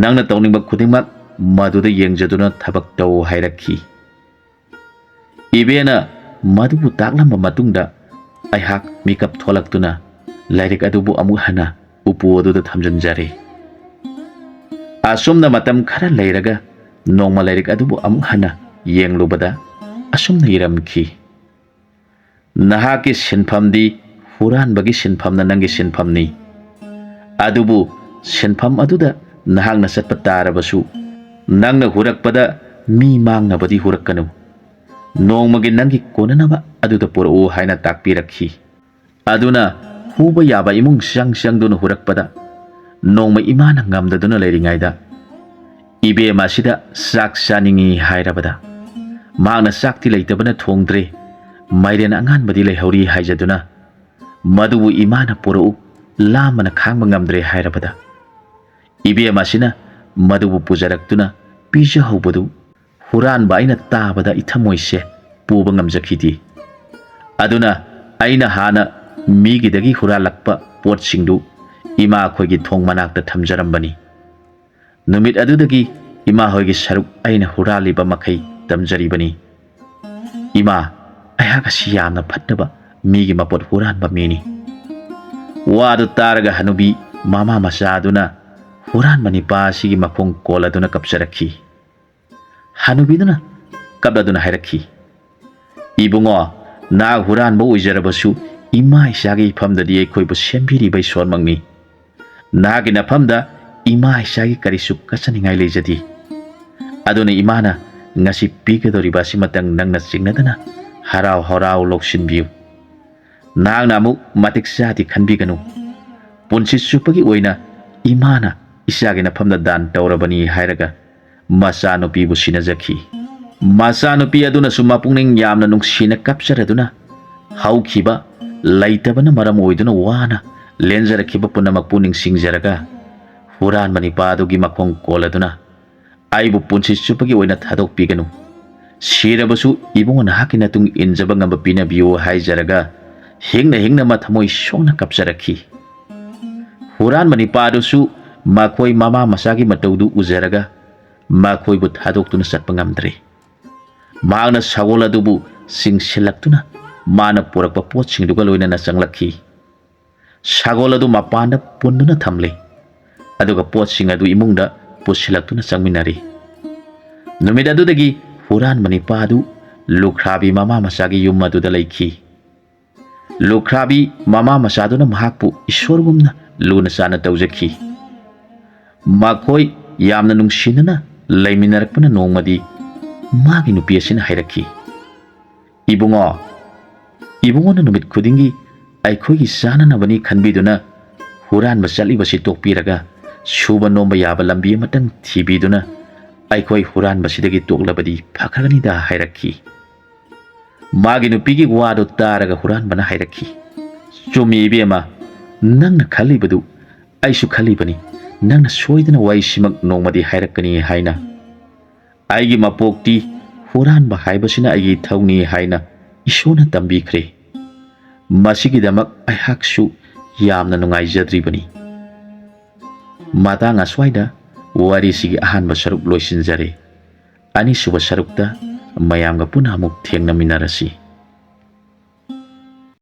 ꯅꯪꯅ ꯇꯧꯅꯤꯡꯕ ꯈꯨꯗꯤꯡꯃꯛ ꯃꯗꯨꯗ ꯌꯦꯡꯖꯗꯨꯅ ꯊꯕꯛ ꯇꯧ" ꯍꯥꯏꯔꯛꯈꯤ꯫ ꯏꯕꯦꯟꯅ ꯃꯗꯨꯕꯨ ꯇꯥꯛꯂꯝꯕ ꯃꯇꯨꯡꯗ ꯑꯩꯍꯥꯛ ꯃꯤꯀꯞ ꯊꯣꯛꯂꯛꯇꯨꯅ ꯂꯥꯏꯔꯤꯛ ꯑꯗꯨꯕꯨ ꯑꯃꯨꯛ ꯍꯟꯅ ꯎꯄꯨ ꯑꯗꯨꯗ ꯊꯝꯖꯤꯟꯖꯔꯦ꯫ ꯑꯁꯨꯝꯅ ꯃꯇꯝ ꯈꯔ ꯂꯩꯔꯒ ꯅꯣꯡꯃ ꯂꯥꯏꯔꯤꯛ ꯑꯗꯨꯕꯨ ꯑꯃꯨꯛ ꯍꯟꯅ ꯌꯦꯡꯂꯨꯕꯗ ꯑꯁꯨꯝꯅ ꯏꯔꯝꯈꯤ, "ꯅꯍꯥꯛꯀꯤ ꯁꯤꯟꯐꯝꯗꯤ ꯍꯨꯔꯥꯟꯕꯒꯤ ꯁꯤꯟꯐꯝꯅ ꯅꯪꯒꯤ ꯁꯤꯟꯐꯝꯅꯤ꯫ ꯑꯗꯨꯕꯨ ꯁꯤꯟꯐꯝ ꯑꯗꯨꯗ ꯅꯍꯥꯛꯅ ꯆꯠꯄ ꯇꯥꯔꯕꯁꯨ ꯅꯪꯅ ꯍꯨꯔꯛꯄꯗ ꯃꯤ ꯃꯥꯡꯅꯕꯗꯤ ꯍꯨꯔꯛꯀꯅꯨ꯫ ꯅꯣꯡꯃꯒꯤ ꯅꯪꯒꯤ ꯀꯣꯟꯅꯅꯕ ꯑꯗꯨꯗ ꯄꯨꯔꯛꯎ" ꯍꯥꯏꯅ ꯇꯥꯛꯄꯤꯔꯛꯈꯤ꯫ ꯑꯗꯨꯅ ꯍꯨꯕ ꯌꯥꯕ ꯏꯃꯨꯡ ꯆꯪ ꯆꯪꯗꯨꯅ ꯍꯨꯔꯛꯄꯗ ꯅꯣꯡꯃ ꯏꯃꯥꯅ ꯉꯝꯗꯗꯨꯅ ꯂꯩꯔꯤꯉꯩꯗ ꯏꯕꯦꯝ ꯑꯁꯤꯗ ꯆꯥꯛ ꯆꯥꯅꯤꯡꯏ ꯍꯥꯏꯔꯕꯗ ꯃꯍꯥꯛꯅ ꯆꯥꯛꯇꯤ ꯂꯩꯇꯕꯅ ꯊꯣꯡꯗ꯭ꯔꯦ, ꯃꯥꯏꯔꯦꯟ ꯑꯉꯥꯟꯕꯗꯤ ꯂꯩꯍꯧꯔꯤ ꯍꯥꯏꯖꯗꯨꯅ ꯃꯗꯨꯕꯨ ꯏꯃꯥꯅ ꯄꯨꯔꯛꯎ, ꯂꯥꯝꯕꯅ ꯈꯥꯡꯕ ꯉꯝꯗ꯭ꯔꯦ ꯍꯥꯏꯔꯕꯗ ꯏꯕꯦꯝ ꯑꯁꯤꯅ ꯃꯗꯨꯕꯨ ꯄꯨꯖꯔꯛꯇꯨꯅ ꯄꯤꯖꯍꯧꯕꯗꯨ ꯍꯨꯔꯥꯟꯕ ꯑꯩꯅ ꯇꯥꯕꯗ ꯏꯊꯃꯣꯏꯁꯦ ꯄꯨꯕ ꯉꯝꯖꯈꯤꯗꯦ꯫ ꯑꯗꯨꯅ ꯑꯩꯅ ꯍꯥꯟꯅ ꯃꯤꯒꯤꯗꯒꯤ ꯍꯨꯔꯥꯜꯂꯛꯄ ꯄꯣꯠꯁꯤꯡꯗꯨ ꯏꯃꯥ ꯑꯩꯈꯣꯏꯒꯤ ꯊꯣꯡ ꯃꯅꯥꯛꯇ ꯊꯝꯖꯔꯝꯕꯅꯤ꯫ ꯅꯨꯃꯤꯠ ꯑꯗꯨꯗꯒꯤ ꯏꯃꯥ ꯍꯣꯏꯒꯤ ꯁꯔꯨꯛ ꯑꯩꯅ ꯍꯨꯔꯥꯜꯂꯤꯕ ꯃꯈꯩ ꯇꯝꯖꯔꯤꯕꯅꯤ꯫ "ꯏꯃꯥ, ꯑꯩꯍꯥꯛ ꯑꯁꯤ ꯌꯥꯝꯅ ꯐꯠꯇꯕ, ꯃꯤꯒꯤ ꯃꯄꯣꯠ ꯍꯨꯔꯥꯟꯕ ꯃꯤꯅꯤ꯫" ꯋꯥꯗꯨ ꯇꯥꯔꯒ ꯍꯅꯨꯕꯤ ꯃꯃꯥ ꯃꯆꯥ ꯑꯗꯨꯅ ꯍꯨꯔꯥꯟꯕ ꯅꯤꯄꯥ ꯑꯁꯤꯒꯤ ꯃꯈꯣꯡ ꯀꯣꯜꯂꯗꯨꯅ ꯀꯞꯆꯔꯛꯈꯤ꯫ ꯍꯅꯨꯕꯤꯗꯨꯅ ꯀꯞꯂꯗꯨꯅ ꯍꯥꯏꯔꯛꯈꯤ, "ꯏꯕꯨꯡꯉꯣ, ꯅꯍꯥꯛ ꯍꯨꯔꯥꯟꯕ ꯑꯣꯏꯖꯔꯕꯁꯨ ꯏꯃꯥ ꯏꯆꯥꯒꯤ ꯏꯐꯝꯗꯗꯤ ꯑꯩꯈꯣꯏꯕꯨ ꯁꯦꯝꯕꯤꯔꯤꯕ ꯏꯁꯣꯔꯃꯛꯅꯤ꯫ ꯅꯍꯥꯛꯀꯤ ꯅꯐꯝꯗ ꯏꯃꯥ ꯏꯆꯥꯒꯤ ꯀꯔꯤꯁꯨ ꯀꯠꯆꯅꯤꯡꯉꯥꯏ ꯂꯩꯖꯗꯦ꯫ ꯑꯗꯨꯅ ꯏꯃꯥꯅ ꯉꯁꯤ ꯄꯤꯒꯗꯧꯔꯤꯕ ꯑꯁꯤꯃꯇꯪ ꯅꯪꯅ ꯆꯤꯡꯅꯗꯅ ꯍꯔꯥꯎ ꯍꯔꯥꯎ ꯂꯧꯁꯤꯟꯕꯤꯌꯨ꯫ ꯅꯍꯥꯛꯅ ꯑꯃꯨꯛ ꯃꯇꯤꯛ ꯆꯥꯗꯦ ꯈꯟꯕꯤꯒꯅꯨ꯫ ꯄꯨꯟꯁꯤ ꯆꯨꯞꯄꯒꯤ ꯑꯣꯏꯅ ꯏꯃꯥꯅ ꯏꯆꯥꯒꯤ ꯅꯐꯝꯗ ꯗꯥꯟ ꯇꯧꯔꯕꯅꯤ" ꯍꯥꯏꯔꯒ ꯃꯆꯥꯅꯨꯄꯤꯕꯨ ꯁꯤꯟꯅꯖꯈꯤ꯫ ꯃꯆꯥꯅꯨꯄꯤ ꯑꯗꯨꯅꯁꯨ ꯃꯄꯨꯛꯅꯤꯡ ꯌꯥꯝꯅ ꯅꯨꯡꯁꯤꯅ ꯀꯞꯆꯔꯗꯨꯅ, ꯍꯧꯈꯤꯕ ꯂꯩꯇꯕꯅ ꯃꯔꯝ ꯑꯣꯏꯗꯨꯅ ꯋꯥꯅ ꯂꯦꯟꯖꯔꯛꯈꯤꯕ ꯄꯨꯝꯅꯃꯛꯄꯨ ꯅꯤꯡꯁꯤꯡꯖꯔꯒ, ꯍꯨꯔꯥꯟꯕ ꯅꯤꯄꯥ ꯑꯗꯨꯒꯤ ꯃꯈꯣꯡ ꯀꯣꯜꯂꯗꯨꯅ, "ꯑꯩꯕꯨ ꯄꯨꯟꯁꯤ ꯆꯨꯞꯄꯒꯤ ꯑꯣꯏꯅ ꯊꯥꯗꯣꯛꯄꯤꯒꯅꯨ꯫ ꯁꯤꯔꯕꯁꯨ ꯏꯕꯨꯡꯉꯣ ꯅꯍꯥꯛꯀꯤ ꯅꯇꯨꯡ ꯏꯟꯖꯕ ꯉꯝꯕ ꯄꯤꯅꯕꯤꯌꯨ" ꯍꯥꯏꯖꯔꯒ, ꯍꯤꯡꯅ ꯍꯤꯡꯅ ꯃꯊꯃꯣꯏ ꯁꯣꯛꯅ ꯀꯞꯆꯔꯛꯈꯤ꯫ ꯍꯨꯔꯥꯟꯕ ꯅꯤꯄꯥꯗꯨꯁꯨ ꯃꯈꯣꯏ ꯃꯃꯥ ꯃꯆꯥꯒꯤ ꯃꯇꯧꯗꯨ ꯎꯖꯔꯒ, ꯃꯈꯣꯏꯕꯨ ꯊꯥꯗꯣꯛꯇꯨꯅ ꯆꯠꯄ ꯉꯝꯗ꯭ꯔꯦ꯫ ꯃꯍꯥꯛꯅ ꯁꯒꯣꯜ ꯑꯗꯨꯕꯨ ꯆꯤꯡꯁꯤꯜꯂꯛꯇꯨꯅ ꯃꯥꯅ ꯄꯨꯔꯛꯄ ꯄꯣꯠꯁꯤꯡꯗꯨꯒ ꯂꯣꯏꯅꯅ ꯆꯪꯂꯛꯈꯤ꯫ ꯁꯒꯣꯜ ꯑꯗꯨ ꯃꯄꯥꯟꯗ ꯄꯨꯟꯗꯨꯅ ꯊꯝꯂꯦ, ꯑꯗꯨꯒ ꯄꯣꯠꯁꯤꯡ ꯑꯗꯨ ꯏꯃꯨꯡꯗ ꯄꯨꯁꯤꯜꯂꯛꯇꯨꯅ ꯆꯪꯃꯤꯟꯅꯔꯦ꯫ ꯅꯨꯃꯤꯠ ꯑꯗꯨꯗꯒꯤ ꯍꯨꯔꯥꯟꯕ ꯅꯤꯄꯥ ꯑꯗꯨ ꯂꯨꯈ꯭ꯔꯥꯕꯤ ꯃꯃꯥ ꯃꯆꯥꯒꯤ ꯌꯨꯝ ꯑꯗꯨꯗ ꯂꯩꯈꯤ꯫ ꯂꯨꯈ꯭ꯔꯥꯕꯤ ꯃꯃꯥ ꯃꯆꯥꯗꯨꯅ ꯃꯍꯥꯛꯄꯨ ꯏꯁꯣꯔꯒꯨꯝꯅ ꯂꯨꯅ ꯆꯥꯟꯅ ꯇꯧꯖꯈꯤ꯫ ꯃꯈꯣꯏ ꯌꯥꯝꯅ ꯅꯨꯡꯁꯤꯅꯅ ꯂꯩꯃꯤꯟꯅꯔꯛꯄꯅ ꯅꯣꯡꯃꯗꯤ ꯃꯥꯒꯤ ꯅꯨꯄꯤ ꯑꯁꯤꯅ ꯍꯥꯏꯔꯛꯈꯤ, "ꯏꯕꯨꯡꯉꯣ, ꯏꯕꯨꯡꯉꯣꯅ ꯅꯨꯃꯤꯠ ꯈꯨꯗꯤꯡꯒꯤ ꯑꯩꯈꯣꯏꯒꯤ ꯆꯥꯅꯅꯕꯅꯤ ꯈꯟꯕꯤꯗꯨꯅ ꯍꯨꯔꯥꯟꯕ ꯆꯠꯂꯤꯕꯁꯤ ꯇꯣꯛꯄꯤꯔꯒ ꯁꯨꯕ ꯅꯣꯝꯕ ꯌꯥꯕ ꯂꯝꯕꯤ ꯑꯃꯇꯪ ꯊꯤꯕꯤꯗꯨꯅ ꯑꯩꯈꯣꯏ ꯍꯨꯔꯥꯟꯕꯁꯤꯗꯒꯤ ꯇꯣꯛꯂꯕꯗꯤ ꯐꯈ꯭ꯔꯒꯅꯤꯗ" ꯍꯥꯏꯔꯛꯈꯤ꯫ ꯃꯥꯒꯤ ꯅꯨꯄꯤꯒꯤ ꯋꯥꯗꯨ ꯇꯥꯔꯒ ꯍꯨꯔꯥꯟꯕꯅ ꯍꯥꯏꯔꯛꯈꯤ, "ꯆꯨꯝꯃꯤ ꯏꯕꯦꯝꯃ, ꯅꯪꯅ ꯈꯜꯂꯤꯕꯗꯨ ꯑꯩꯁꯨ ꯈꯜꯂꯤꯕꯅꯤ꯫ ꯅꯪꯅ ꯁꯣꯏꯗꯅ ꯋꯥꯔꯤꯁꯤꯃꯛ ꯅꯣꯡꯃꯗꯤ ꯍꯥꯏꯔꯛꯀꯅꯤ ꯍꯥꯏꯅ꯫ ꯑꯩꯒꯤ ꯃꯄꯣꯛꯇꯤ ꯍꯨꯔꯥꯟꯕ ꯍꯥꯏꯕꯁꯤꯅ ꯑꯩꯒꯤ ꯏꯊꯧꯅꯤ ꯍꯥꯏꯅ ꯏꯁꯣꯔꯅ ꯇꯝꯕꯤꯈ꯭ꯔꯦ꯫ ꯃꯁꯤꯒꯤꯗꯃꯛ ꯑꯩꯍꯥꯛꯁꯨ ꯌꯥꯝꯅ ꯅꯨꯡꯉꯥꯏꯖꯗ꯭ꯔꯤꯕꯅꯤ꯫ ꯃꯇꯥꯡ ꯑꯁ꯭ꯋꯥꯏꯗ ꯋꯥꯔꯤꯁꯤꯒꯤ ꯑꯍꯥꯟꯕ ꯁꯔꯨꯛ ꯂꯣꯏꯁꯤꯟꯖꯔꯦ꯫ ꯑꯅꯤꯁꯨꯕ ꯁꯔꯨꯛꯇ ꯃꯌꯥꯝꯒ ꯄꯨꯟꯅ ꯑꯃꯨꯛ ꯊꯦꯡꯅꯃꯤꯟꯅꯔꯁꯤ꯫